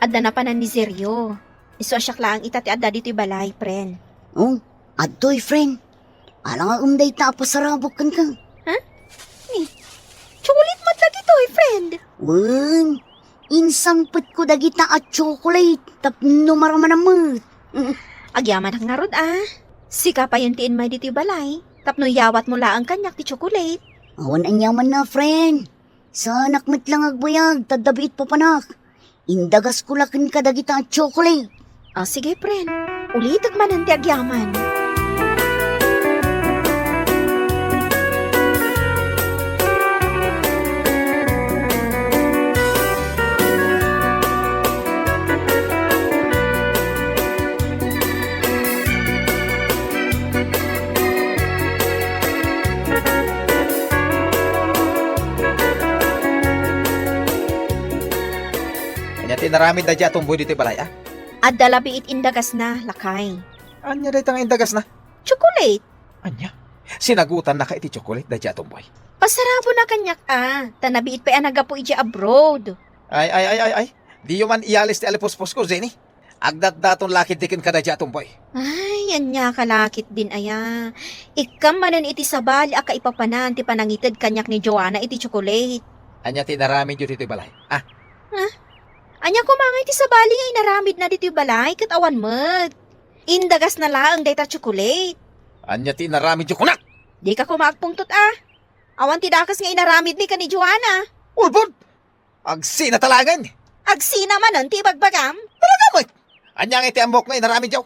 Adda napanan ni Sergio. Isu a siak laeng ita ti adda ditoy balay, friend. Oh, adtoy, friend. Ala nga um dayta a pasarabok kenka. Ha? Ni, chocolate met dagitoy, friend. Wen, insangpetko dagita a chocolate tapno maramanam met. Agyamanak ngarud, a. Sika payen ti immay ditoy balay tapno iyawatmo laeng kaniak ti chocolate. Awan aniamanna, friend. Saanak met la nga agbayag, ta adda biit papanak. Indagasko la kenka dagita a chocolate. Ah, sige, friend. Ulitek manen ti agyaman. Ania ti inaramid daydiay a tomboy ditoy balay, a? Adda la biit indagasna, lakay. Ania dayta nga indagasna? Chocolate. Ania? Sinagutannaka iti chocolate daydiay a tomboy? Pasarabona kaniak, a, ta nabiit pay a naggapu idiay abroad. Ay, ay, ay, ay, ay. Diyo man iyalis ti alipuspos ko, Zena. Agdatdaton la ketdi kenka daydiay a tomboy. Ay, ania ka la ketdin aya. Ikkam manen iti sabali a kaipapanan ti panangited kaniak ni Joanna iti chocolate. Ania ti inaramidyo ditoy balay? Ah? Ha? Ania koma nga iti sabali nga inaramidna ditoy balay ket awan met? Indagasna laeng dayta chocolate. Ania ti inaramidyo kunak? Dika koma agpungtot, a. Awan ti dakes nga inaramidmi ken ni Joanna. Ulbod! Agsina ta laengen! Agsina manen ti ibagbagam? Talaga met! Ania nga iti ammok nga inaramidyo?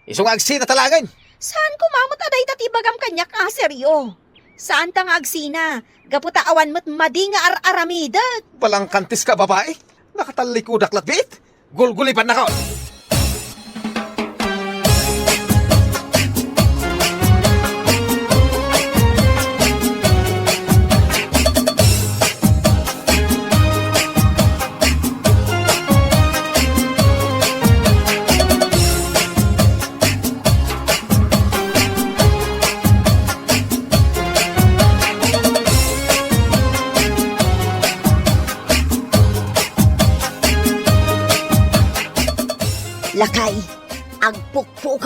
Isu nga agsina ta laengen! Saan koma met a dayta ti ibagam kaniak a serio? Saanta nga agsina, gapu ta awan met madi nga ar-aramidek. Balangkantis ka, babai! Nakatallikudak latbiit! Gulgulibannakon!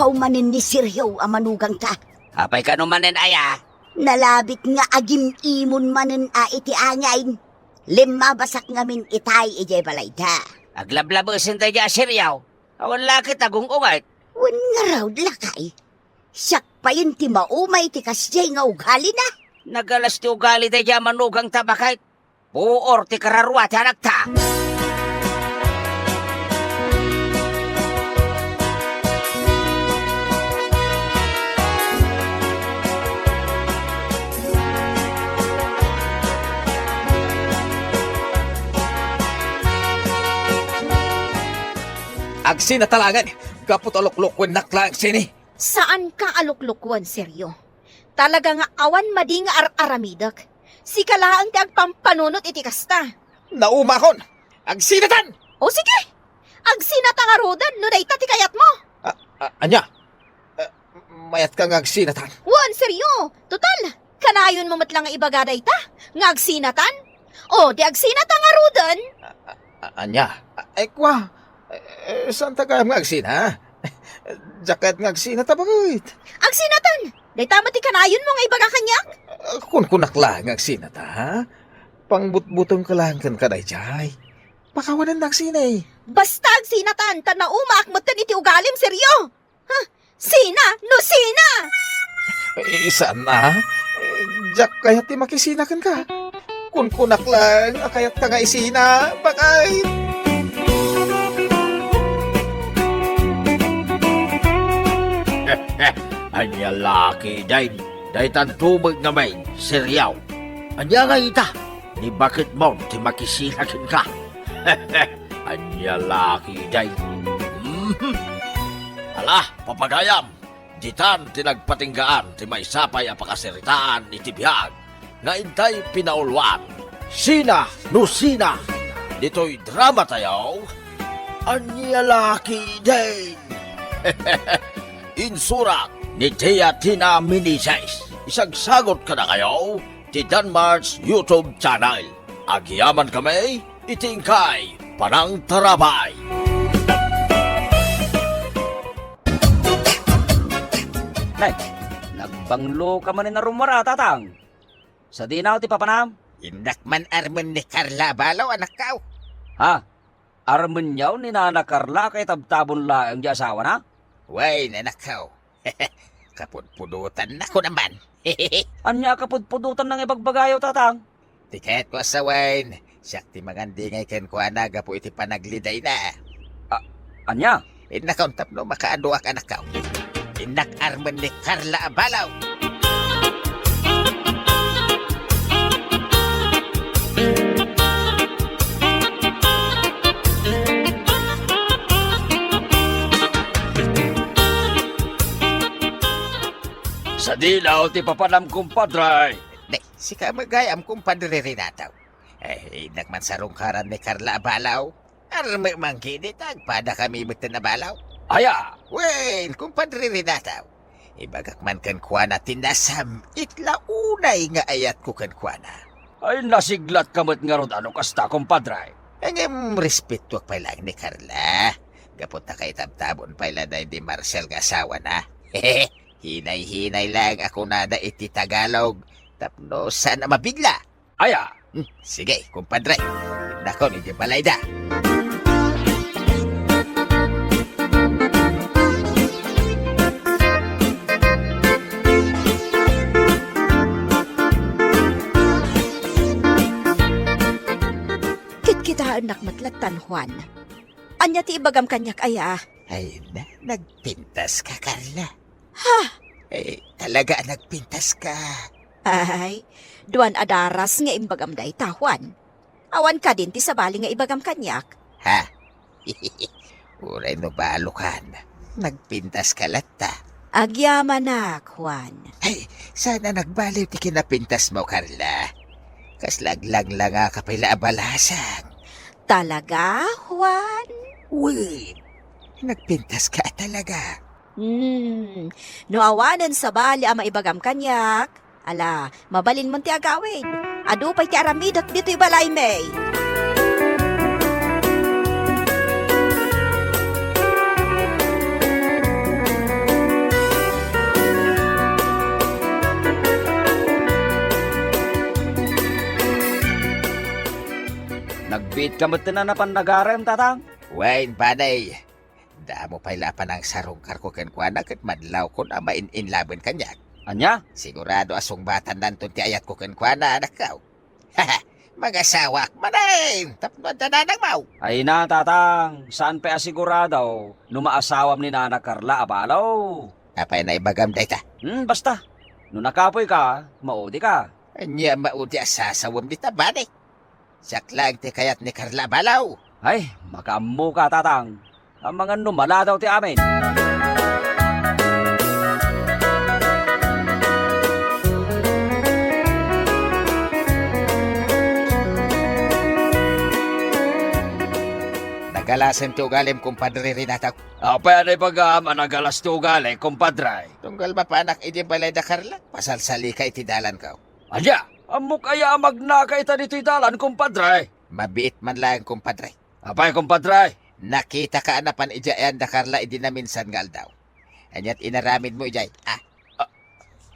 Aw manen ni Sergio a manugangta. Apay kano manen aya? Nalabit nga agim-imon manen a iti angayen. Limmabasak ngamin itay idiay balayda. Aglablabesen daydiay a Sergio. Awan la ket agung-unget. Wen ngarud, lakay. Siak payen ti maumay ti kasdiay nga ugalina. Nagalas ti ugali daydiay a manugangta baket. Puor ti kararua ti anakta. Agsinata laengen, gapu ta luklukuennak laeng sini. Saanka a luklukuan, Sergio. Talaga nga awan madi nga ar-aramidek. Sika laeng ti agpampanunot iti kasta. Naumakon! Agsinatan! O sige! Agsinata ngaruden no dayta ti kayatmo. A-, a-, ania? A, mayatka nga agsinatan? Wen, Sergio. Total, kanayonmo met la nga ibaga dayta nga agsinatan. O, di agsinata ngaruden. A, a, a, ania? A, ay, kua. Eh, saanta gayam nga agsina? Diak kayat nga agsinata, baket. Agsinatan! Dayta met ti kanayonmo nga ibaga kaniak? A, kunkunak laeng nga agsinata, ha? Pangbutbutengka laeng kenka daydiay. Pakawanennak sini. Basta agsinatan, ta naumaak metten iti ugalim, Sergio! Ha? Sina? No sina? Eh, saan a? Eh, diak kayat ti makisina kenka. Kunkunak laeng a kayatka nga isina, baket. Ania la ketdin, daytanto met ngamin, Sergio. Ania ngay ita? Ni baketmo ti makisina kenka. Ania la ketdin? Mhm. Ala, papagayam, ditan ti nagpatinggaan ti maysa pay a pakasaritaan iti biag nga intay pinauluan. Sina no sina? Ditoy dramatayo, Ania la ketdin? Insurat ni Tia Tina Meneses. Isagsagot kadakayo ti Danmar's YouTube channel. Agyamankami iti inkay panangtarabay. Nay, nagbangloka manen a rummuar, tatang. Sadino ti papanam? Innak man armen ni Carla a balaw, anakko. Ha? Armenyo ni Nana Carla a kaitabtabon laeng ti asawana? Wen, anakko. Kapudpudotanna, kunam man. Ania a kapudpudotanna nga ibagbagayo, tatang? Ti kayatko a sawen, siak ti mangandingay kenkuana gapu iti panaglidayna. A-, ania? Innakon tapno makaaduak, anakko. Innak armen ni Carla a balaw. Sadino ti papanam, kumpadre? Nay, sika met gayam, kumpadre Renato. Eh, innak man sarungkaran ni Carla a balaw. Armem man ketdi ta agpadakami metten a balaw. Aya? Wen, kumpadre Renato. Ibagak man kenkuana ti nasam-it la unay nga ayatko kenkuana. Ay, nasiglatka met ngarud a no kasta, kumpadre. Ngem respetuak pay laeng ni Carla. Gapu ta kaitabtabon pay la daydi Marcel nga asawana. Hinay-hinay laeng a kunada iti Tagalog tapno saan a mabigla. Aya? Hmm, sige, kumpadre. Innakon idiay balayda. Kitkitaennak met lattan, Juan. Ania ti ibagam kaniak, aya? Ay na, nagpintaska, Carla. Ha? Eh, talaga a nagpintaska. Ay, duan a daras nga imbagam dayta, Juan. Awan kadin ti sabali nga ibagam kaniak? Ha? Uray no balokan, nagpintaska latta. Agyamanak, Juan. Ay, saan a nagbaliw ti kinapintasmo, Carla. Kasla aglanglangaka pay la a balasang. Talaga, Juan? Wen, nagpintaska a talaga. Hmm, no awanen sabali a maibagam kaniak, ala, mabalinmon ti agawid. Adu pay ti aramidek ditoy balaymi. Agbiit ka met ti napan nagarem, Tatang? Wen, Banay. Damo pay la a panangsarungkarko kenkuana ket madlawkon a main-inlaben kaniak. Ania? Sigurado a sungbatannanton ti ayatko kenkuana, anakko. Mangasawaak manen tapno adda nanangmo. Ay na, Tatang, saan pay a sigurado no maasawam ni Nana Carla a balo. Apay naibagam dayta? Hmm, basta. No nakapoy ka, maudi ka. Ania maudi a sasawem dita, Banay? Siak laeng ti kayat ni Carla a balo. Ay, makaammo ka, Tatang. Amangan no maladaw ti amin. Nagalasem ti ugalim, kumpadre Renato. Apay a naibagam a nagalas ti ugali, kumpadre? Tunggal mapanak idi balay da Carla, pasalsalika iti dalanko. Ania? Ammok aya a magnaka ita ditoy dalan, kumpadre? Mabiit man laeng, kumpadre. Apay, kumpadre? Nakitaka a napan idiay ayan da Carla idi naminsan nga aldaw. Ania ti inaramidmo idiay, a? Ah,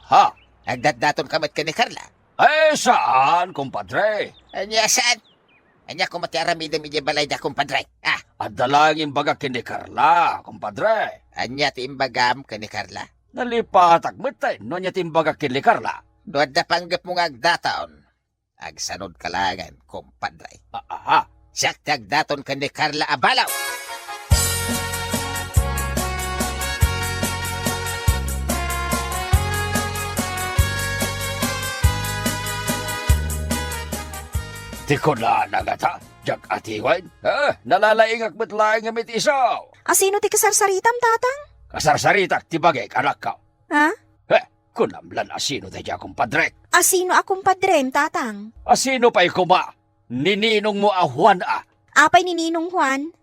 ha? Agdatdatonka met ken ni Carla? Ay, saan, kumpadre? Ania saan? Ania koma ti aramidem idiay balayda, kumpadre? Ah? Adda laeng imbagak ken ni Carla, kumpadre. Ania ti imbagam ken ni Carla? Nalipatak met no ania ti imbagak ken ni Carla. No adda panggepmo nga agdaton, agsanodka laengen, kumpadre. Ah, aha. Siak ti agdaton ken ni Carla a balo. Ti kunana ngata, diak atiwen? Eh, nalalaingak met laeng ngem iti isu. A sino ti kasarsaritam, Tatang? Kasarsaritak ti bagik, anakko. Ha? Eh, kunam lan a sino daydiay a kumpadrek? A sino a kumpadrem, Tatang? A sino pay koma? Ni ninongmo a Juan a. Apay ni Ninong Juan?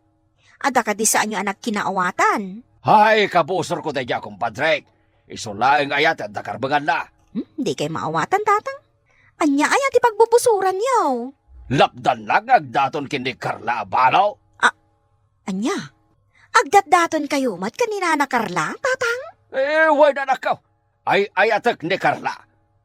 Adda kadi saanyo a nagkinaawatan? Hay, kabusorko daydiay a kumpadrek. Isu laeng aya ti adda karbenganna. Hmm, dikay maawatan, Tatang. Ania aya ti pagbubusoranyo? Lapdannak nga agdaton ken ni Carla a balo. A-, ania? Agdatdatonkayo met ken ni Nana Carla, Tatang? Eh, wen, anakko. Ay-ayatek ni Carla.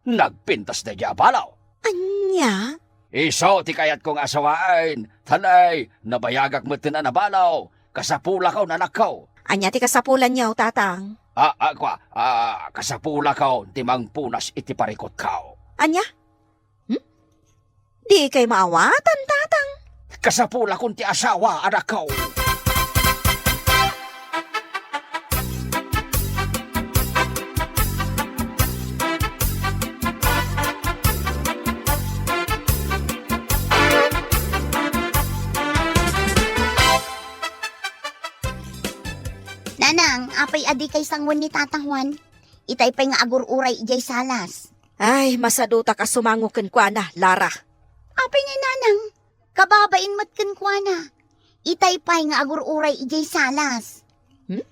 Nagpintas daydiay a balo. Ania? Isu ti kayatko nga asawaen. Tanay, nabayagak metten a nabalo. Kasapulakon, anakko. Ania ti kasapulanyo, Tatang? Ah, ah, kua, ah, kasapulakon ti mangpunas iti parikutko. Ania? Hmm? Dikay maawatan, Tatang. Kasapulakon ti asawa, anakko. Nanang, apay a dikay sanguen ni Tata Juan? Itay pay nga agur-uray idiay salas. Ay, masadutak a sumango kenkuana, Lara. Apay ngay, Nanang? Kababain met kenkuana. Itay pay nga agur-uray idiay salas. Hmm?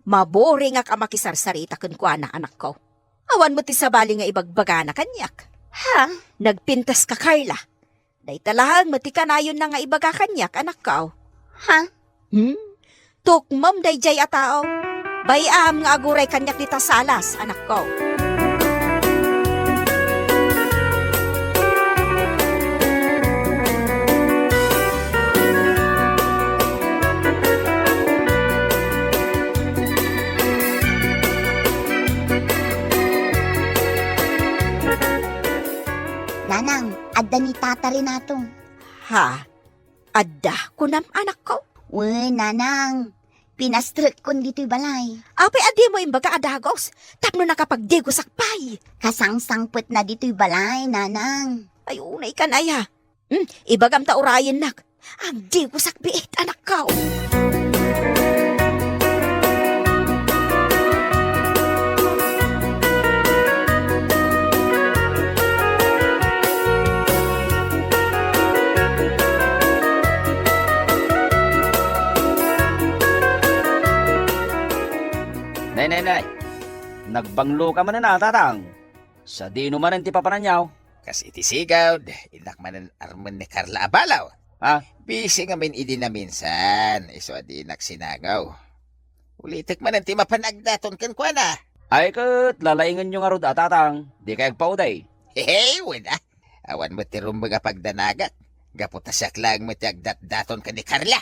Maburingak a makisarsarita kenkuana, anakko. Awan met ti sabali nga ibagbagana kaniak. Ha? Nagpintas ka, Carla. Dayta laeng met ti kanayonna nga ibaga kaniak, anakko. Ha? Hmm? Tukmem daydiay a tao. Bay-am nga aguray kaniak dita salas, anakko. Nanang, adda ni Tata Renato. Ha? Adda, kunam, anakko? Wen, Nanang. Pinastrekkon ditoy balay. Apay a dimo imbaga a dagus? Tapno nakapagdigusak pay. Kasangsangpetna ditoy balay, Nanang. Ay, unay kan aya. Hmm, ibagam ta urayennak. Agdigusak biit, anakko. Nay, nay, nay. Nagbanglo ka manen a, Tatang. Sadino manen ti papananyo? Kas iti sigud, innak manen armen ni Carla a balo. Ha? Busy ngamin idi naminsan, isu a dinak sinango. Ulitek manen ti mapan agdaton kenkuana. Ay ket, lalaingenyo ngarud a, Tatang, dikay agpaudi. Hehe, wen a. Awan met ti rumbeng a pagdanagak. gapu ta siak laeng met ti agdatdaton ken ni Carla.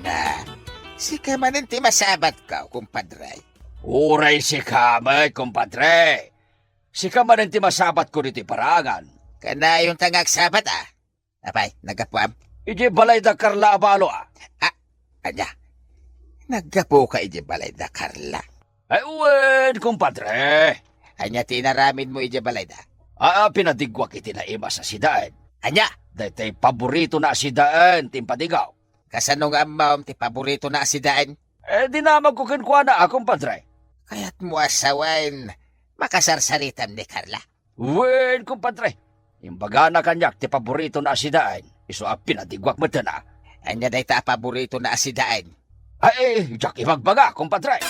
Na, sika manen ti masabatko, kumpadre. Uray sika met, kumpadre. Sika manen ti masabatko ditoy parangan. Kanayon ta nga agsabat, a. Apay, naggapuam? Idiay balay da Carla a balo, a. A, ania? Naggapuka idiay balay da Carla? Ay, wen, kumpadre. Ania ti inaramidmo idiay balay da? A, pinadigguak iti naimas a sidaen. Ania? Daytoy paboritona a sidaen ti impadigaw. Kasano nga ammom ti paboritona a sidaen? Eh, dinamagko kenkuana, a, kumpadre. Kayatmo a sawen, makasarsaritam ni Carla? Wen, kumpadre. Imbagana kaniak ti paboritona a sidaen, isu a pinadigguak metten, a. Ania dayta a paboritona a sidaen? Ay, diak ibagbaga, kumpadre.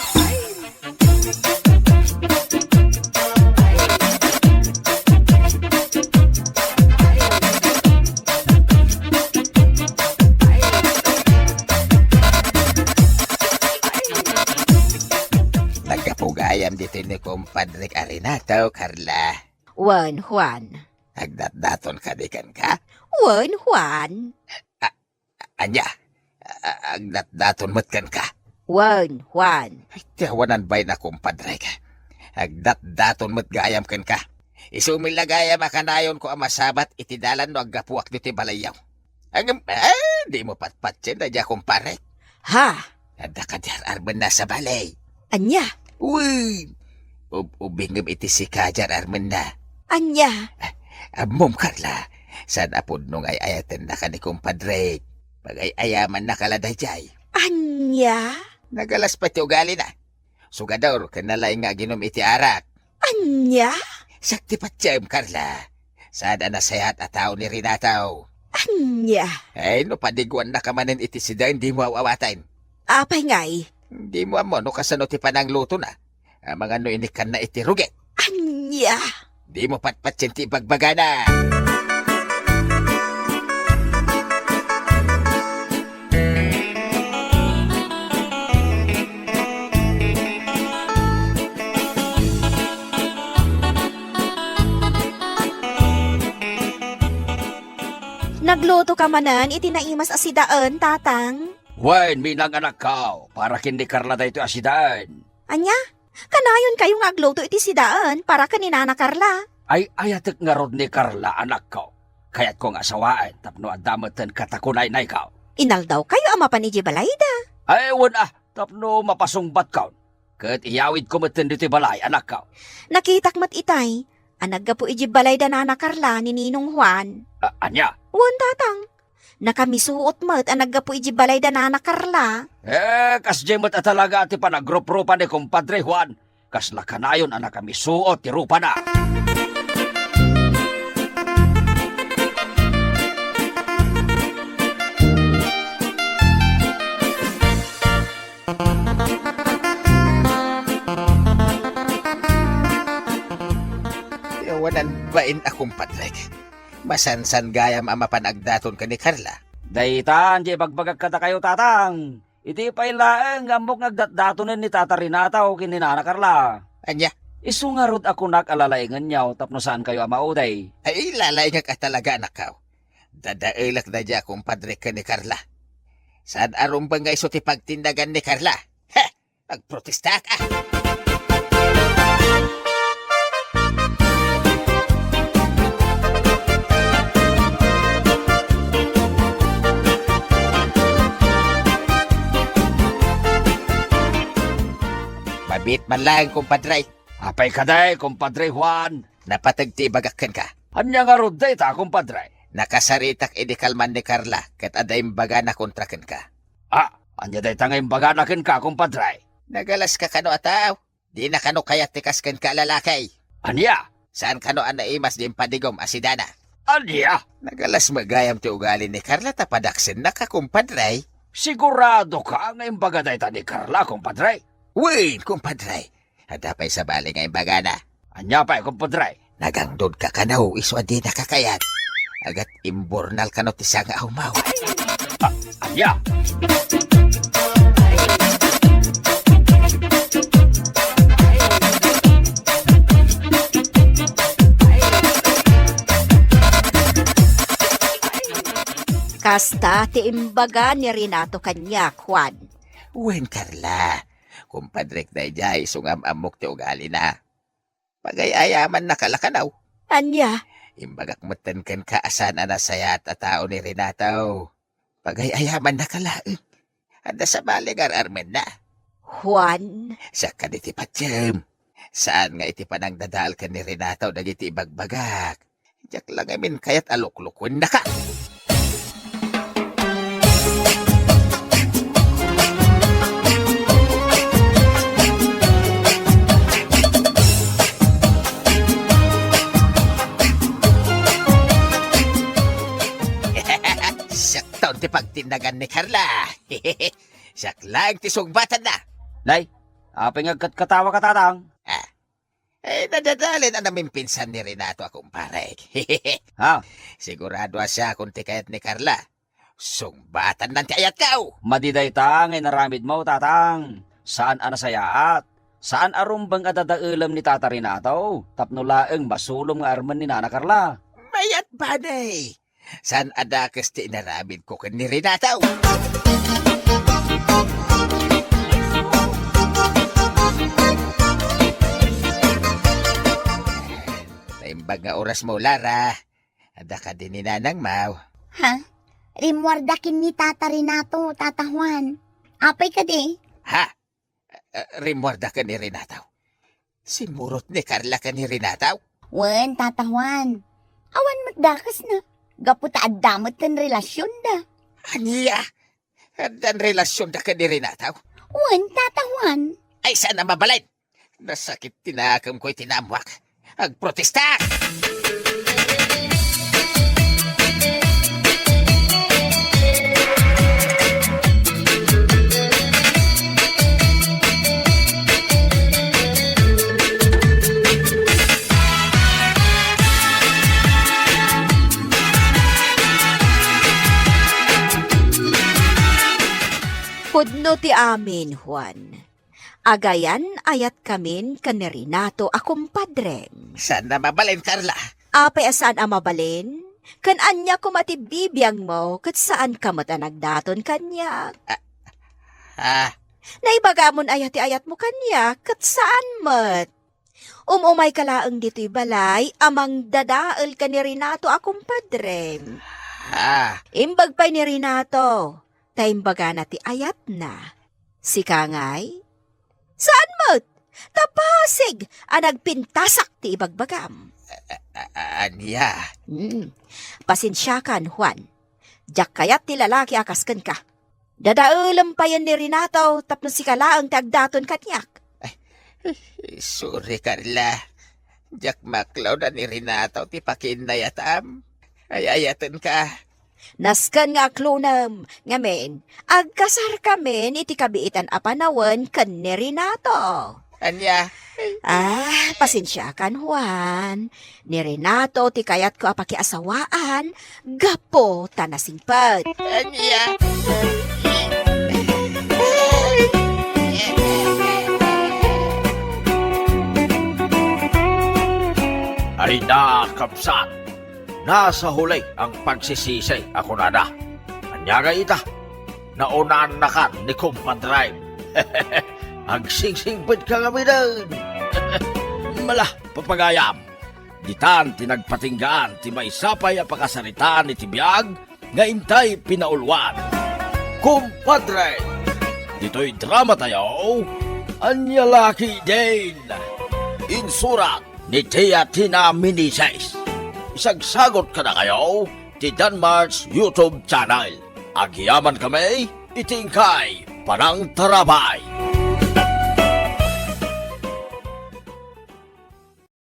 Naggapu gayam ditoy ni kumpadrek a Renato, Carla. Wen, Juan. Agdatdaton kadi kenka? Wen, Juan. A-, ania? A-, agdatdaton met kenka? Wen, Juan. Ay, ti awanan bain a kumpadrek. Agdatdaton met gayam kenka. Isu met la gayam a kanayonko a masabat iti dalan no aggapuak ditoy balayyo. Ngem, eh, dimo patpatien daydiay a kumparek. Ha? Adda kadi ar-armenna a sabali. Ania? Uy! Ub-, ubingem iti sika daydiay ar-armenna. Ania? Ah, ammom, Carla, saan a pudno nga ay-ayatenna ken ni kumpadrek. Pagay-ayamannaka la daydiay. Ania? Nagalas pay ti ugalina. Sugador ken nalaing nga aginom iti arak. Ania? Siak ti patiem, Carla. Saan a nasayaat a tao ni Renato. Ania? Ay, no padiguannaka manen iti sidaen, dimo aw-awaten. Apay ngay? Dimo ammo no kasano ti pananglutona. Amangan no inikkanna iti rugi. Ania? Dimo patpatien ti ibagbagana. Naglutoka manen iti naimas a sidaen, Tatang? Wen, Minang, anakko, para ken ni Carla daytoy a sidaen. Ania? Kanayonkayo nga agluto iti sidaen para ken ni Nana Carla? Ay-ayatek ngarud ni Carla, anakko. Kayatko nga asawaen tapno adda metten katakunaynayko. Inaldawkayo a mapan idiay balayda? Ay, wen a, tapno mapasungbatkon. Ket iyawidko metten ditoy balay, anakko. Nakitak met itay a naggapu idiay balayda Nana Carla ni Ninong Juan. A-, ania? Wen, Tatang. Nakamisuot met a naggapu idiay balayda Nana Carla. Eh, kasdiay met a talaga ti panagruprupa ni Kumpadre Juan. Kasla kanayon a nakamisuot ti rupana. Ti awanan bain a kumpadrek. Masansan gayam a mapan agdaton ken ni Carla. Daytan ti ibagbagak kadakayo, Tatang. Iti pay laeng nga ammok nga agdatdatonen ni Tata Renato ken ni Nana Carla. Ania? Isu ngarud a kunak a lalaingenyo tapno saankayo a maudi. Ay, lalaingek a talaga, anakko. Dadaelek daydiay a kumpadrek ken ni Carla. Saan a rumbeng nga isu ti pagtinnagan ni Carla. He! Agprotestaak, a! Mabiit man laeng, kumpadre. Apay kadi, Kumpadre Juan? Napateg ti ibagak kenka. Ania ngarud dayta, Kumpadre? Nakasaritak idi kalman ni Carla, ket adda imbagana kontra kenka. Ah, ania dayta nga imbagana kenka, Kumpadre? Nagalaska kano a tao? Dina kano kayat ti kas kenka a lalaki? Ania? Saan kano a naimas di impadigom a sidana? Ania? Nagalas met gayam ti ugali ni Carla ta padaksennaka, Kumpadre. Siguradoka nga imbaga dayta ni Carla, Kumpadre? Wen, Kumpadre. Adda pay sabali nga imbagana. Ania pay, kumpadre? Nagangdod ka kano, isu a dinaka kayat. Agat imburnal kano ti sanga a umaw. Ah, ania? Kasta ti imbaga ni Renato kaniak, Juan. Wen, Carla. Kumpadrek daydiay, isu nga am-ammok ti ugalina. Pagay-ayamannaka la kano. Ania? Imbagak metten kenka a saan a nasayaat a tao ni Renato. Pagay-ayamannaka laeng. Adda sabali nga ar-armenna. Juan. Siak kadi ti patiem. Saan nga iti panangdadael ken ni Renato dagiti ibagbagak. Diak la ngamin kayat a luklukuennaka. Siakton ti pagtinnagan ni Carla. Siak laeng ti sungbatanna. Nay, apay nga agkatkatawaka, Tatang? Ah, Eh, nadadaelen a namimpinsan ni Renato a kumparek. Ha? Sigurado a siakon ti kayat ni Carla. Sungbatanna ti ayatko. Madi dayta nga inaramidmo, Tatang. Saan a nasayaat. Saan a rumbeng a dadaelem ni Tata Renato tapno laeng masulom nga armen ni Nana Carla. Mayat, Bane. Saan a dakes ti inaramidko ken ni Renato? Naimbag nga orasmo, Lara. Adda kadi ni nanangmo? Ha? Rimmuarda ken ni Tata Renato, Tata Juan. Apay kadi? Ha? Eh, rimmuarda ken ni Renato. Simmurot ni Carla ken ni Renato? Wen, Tata Juan. Awan met dakesna. Gapu ta adda met ti relasionda. Ania? Addan relasionda ken ni Renato? Wen, Tata Juan. Ay, saan a mabalin? Nasakit ti nakemko iti naammoak. Agprotesta! Pudno ti amin, Juan. Agayan-ayatkamin ken ni Renato a kumpadrem. Saan a mabalin, Carla? Apay a saan a mabalin? Ken ania koma ti bibiangmo ket saanka met a nagdaton kaniak? Ah, ah. Naibagamon aya ti ayatmo kaniak ket saan met? Um-umayka laeng ditoy balay a mangdadael ken ni Renato a kumpadrem. Ah. Imbag pay ni Renato, ta imbagana ti ayatna. Sika ngay? Saan met? Ta pasig a nagpintasak ti ibagbagam. A-, a-, ania? Hmm. Pasensiakan, Juan. Diak kayat ti lalaki a kas kenka. Dadaelem payen ni Renato tapno sika laeng ti agdaton kaniak. Ay, sorry, Carla. Diak maklona ni Renato ti pakiinnayatam. Ay-ayatenka. Nasken nga aklonem, ngamin, agkasarkamin iti kabiitan a panawen ken ni Renato. Ania? Ah, pasensiakan, Juan. Ni Renato ti kayatko a pakiasawaan gapu ta nasingpet. Ania? Ay na, kabsat. Nasahuli ang pagsisisi a kunada. Ania ngay ita? Naunannakan ni kumpadrem. Agsingsingpetka ngaminen. Mala, papagayam. Ditan ti nagpatinggaan ti maysa pay a pakasaritaan iti biag nga intay pinauluan. Kumpadre, ditoy drama tayo, Ania La Ketdin. Insurat ni Tia Tina Meneses. Isagsagot kadakayo ti Danmar's YouTube channel. Agyamankami iti inkay panangtarabay.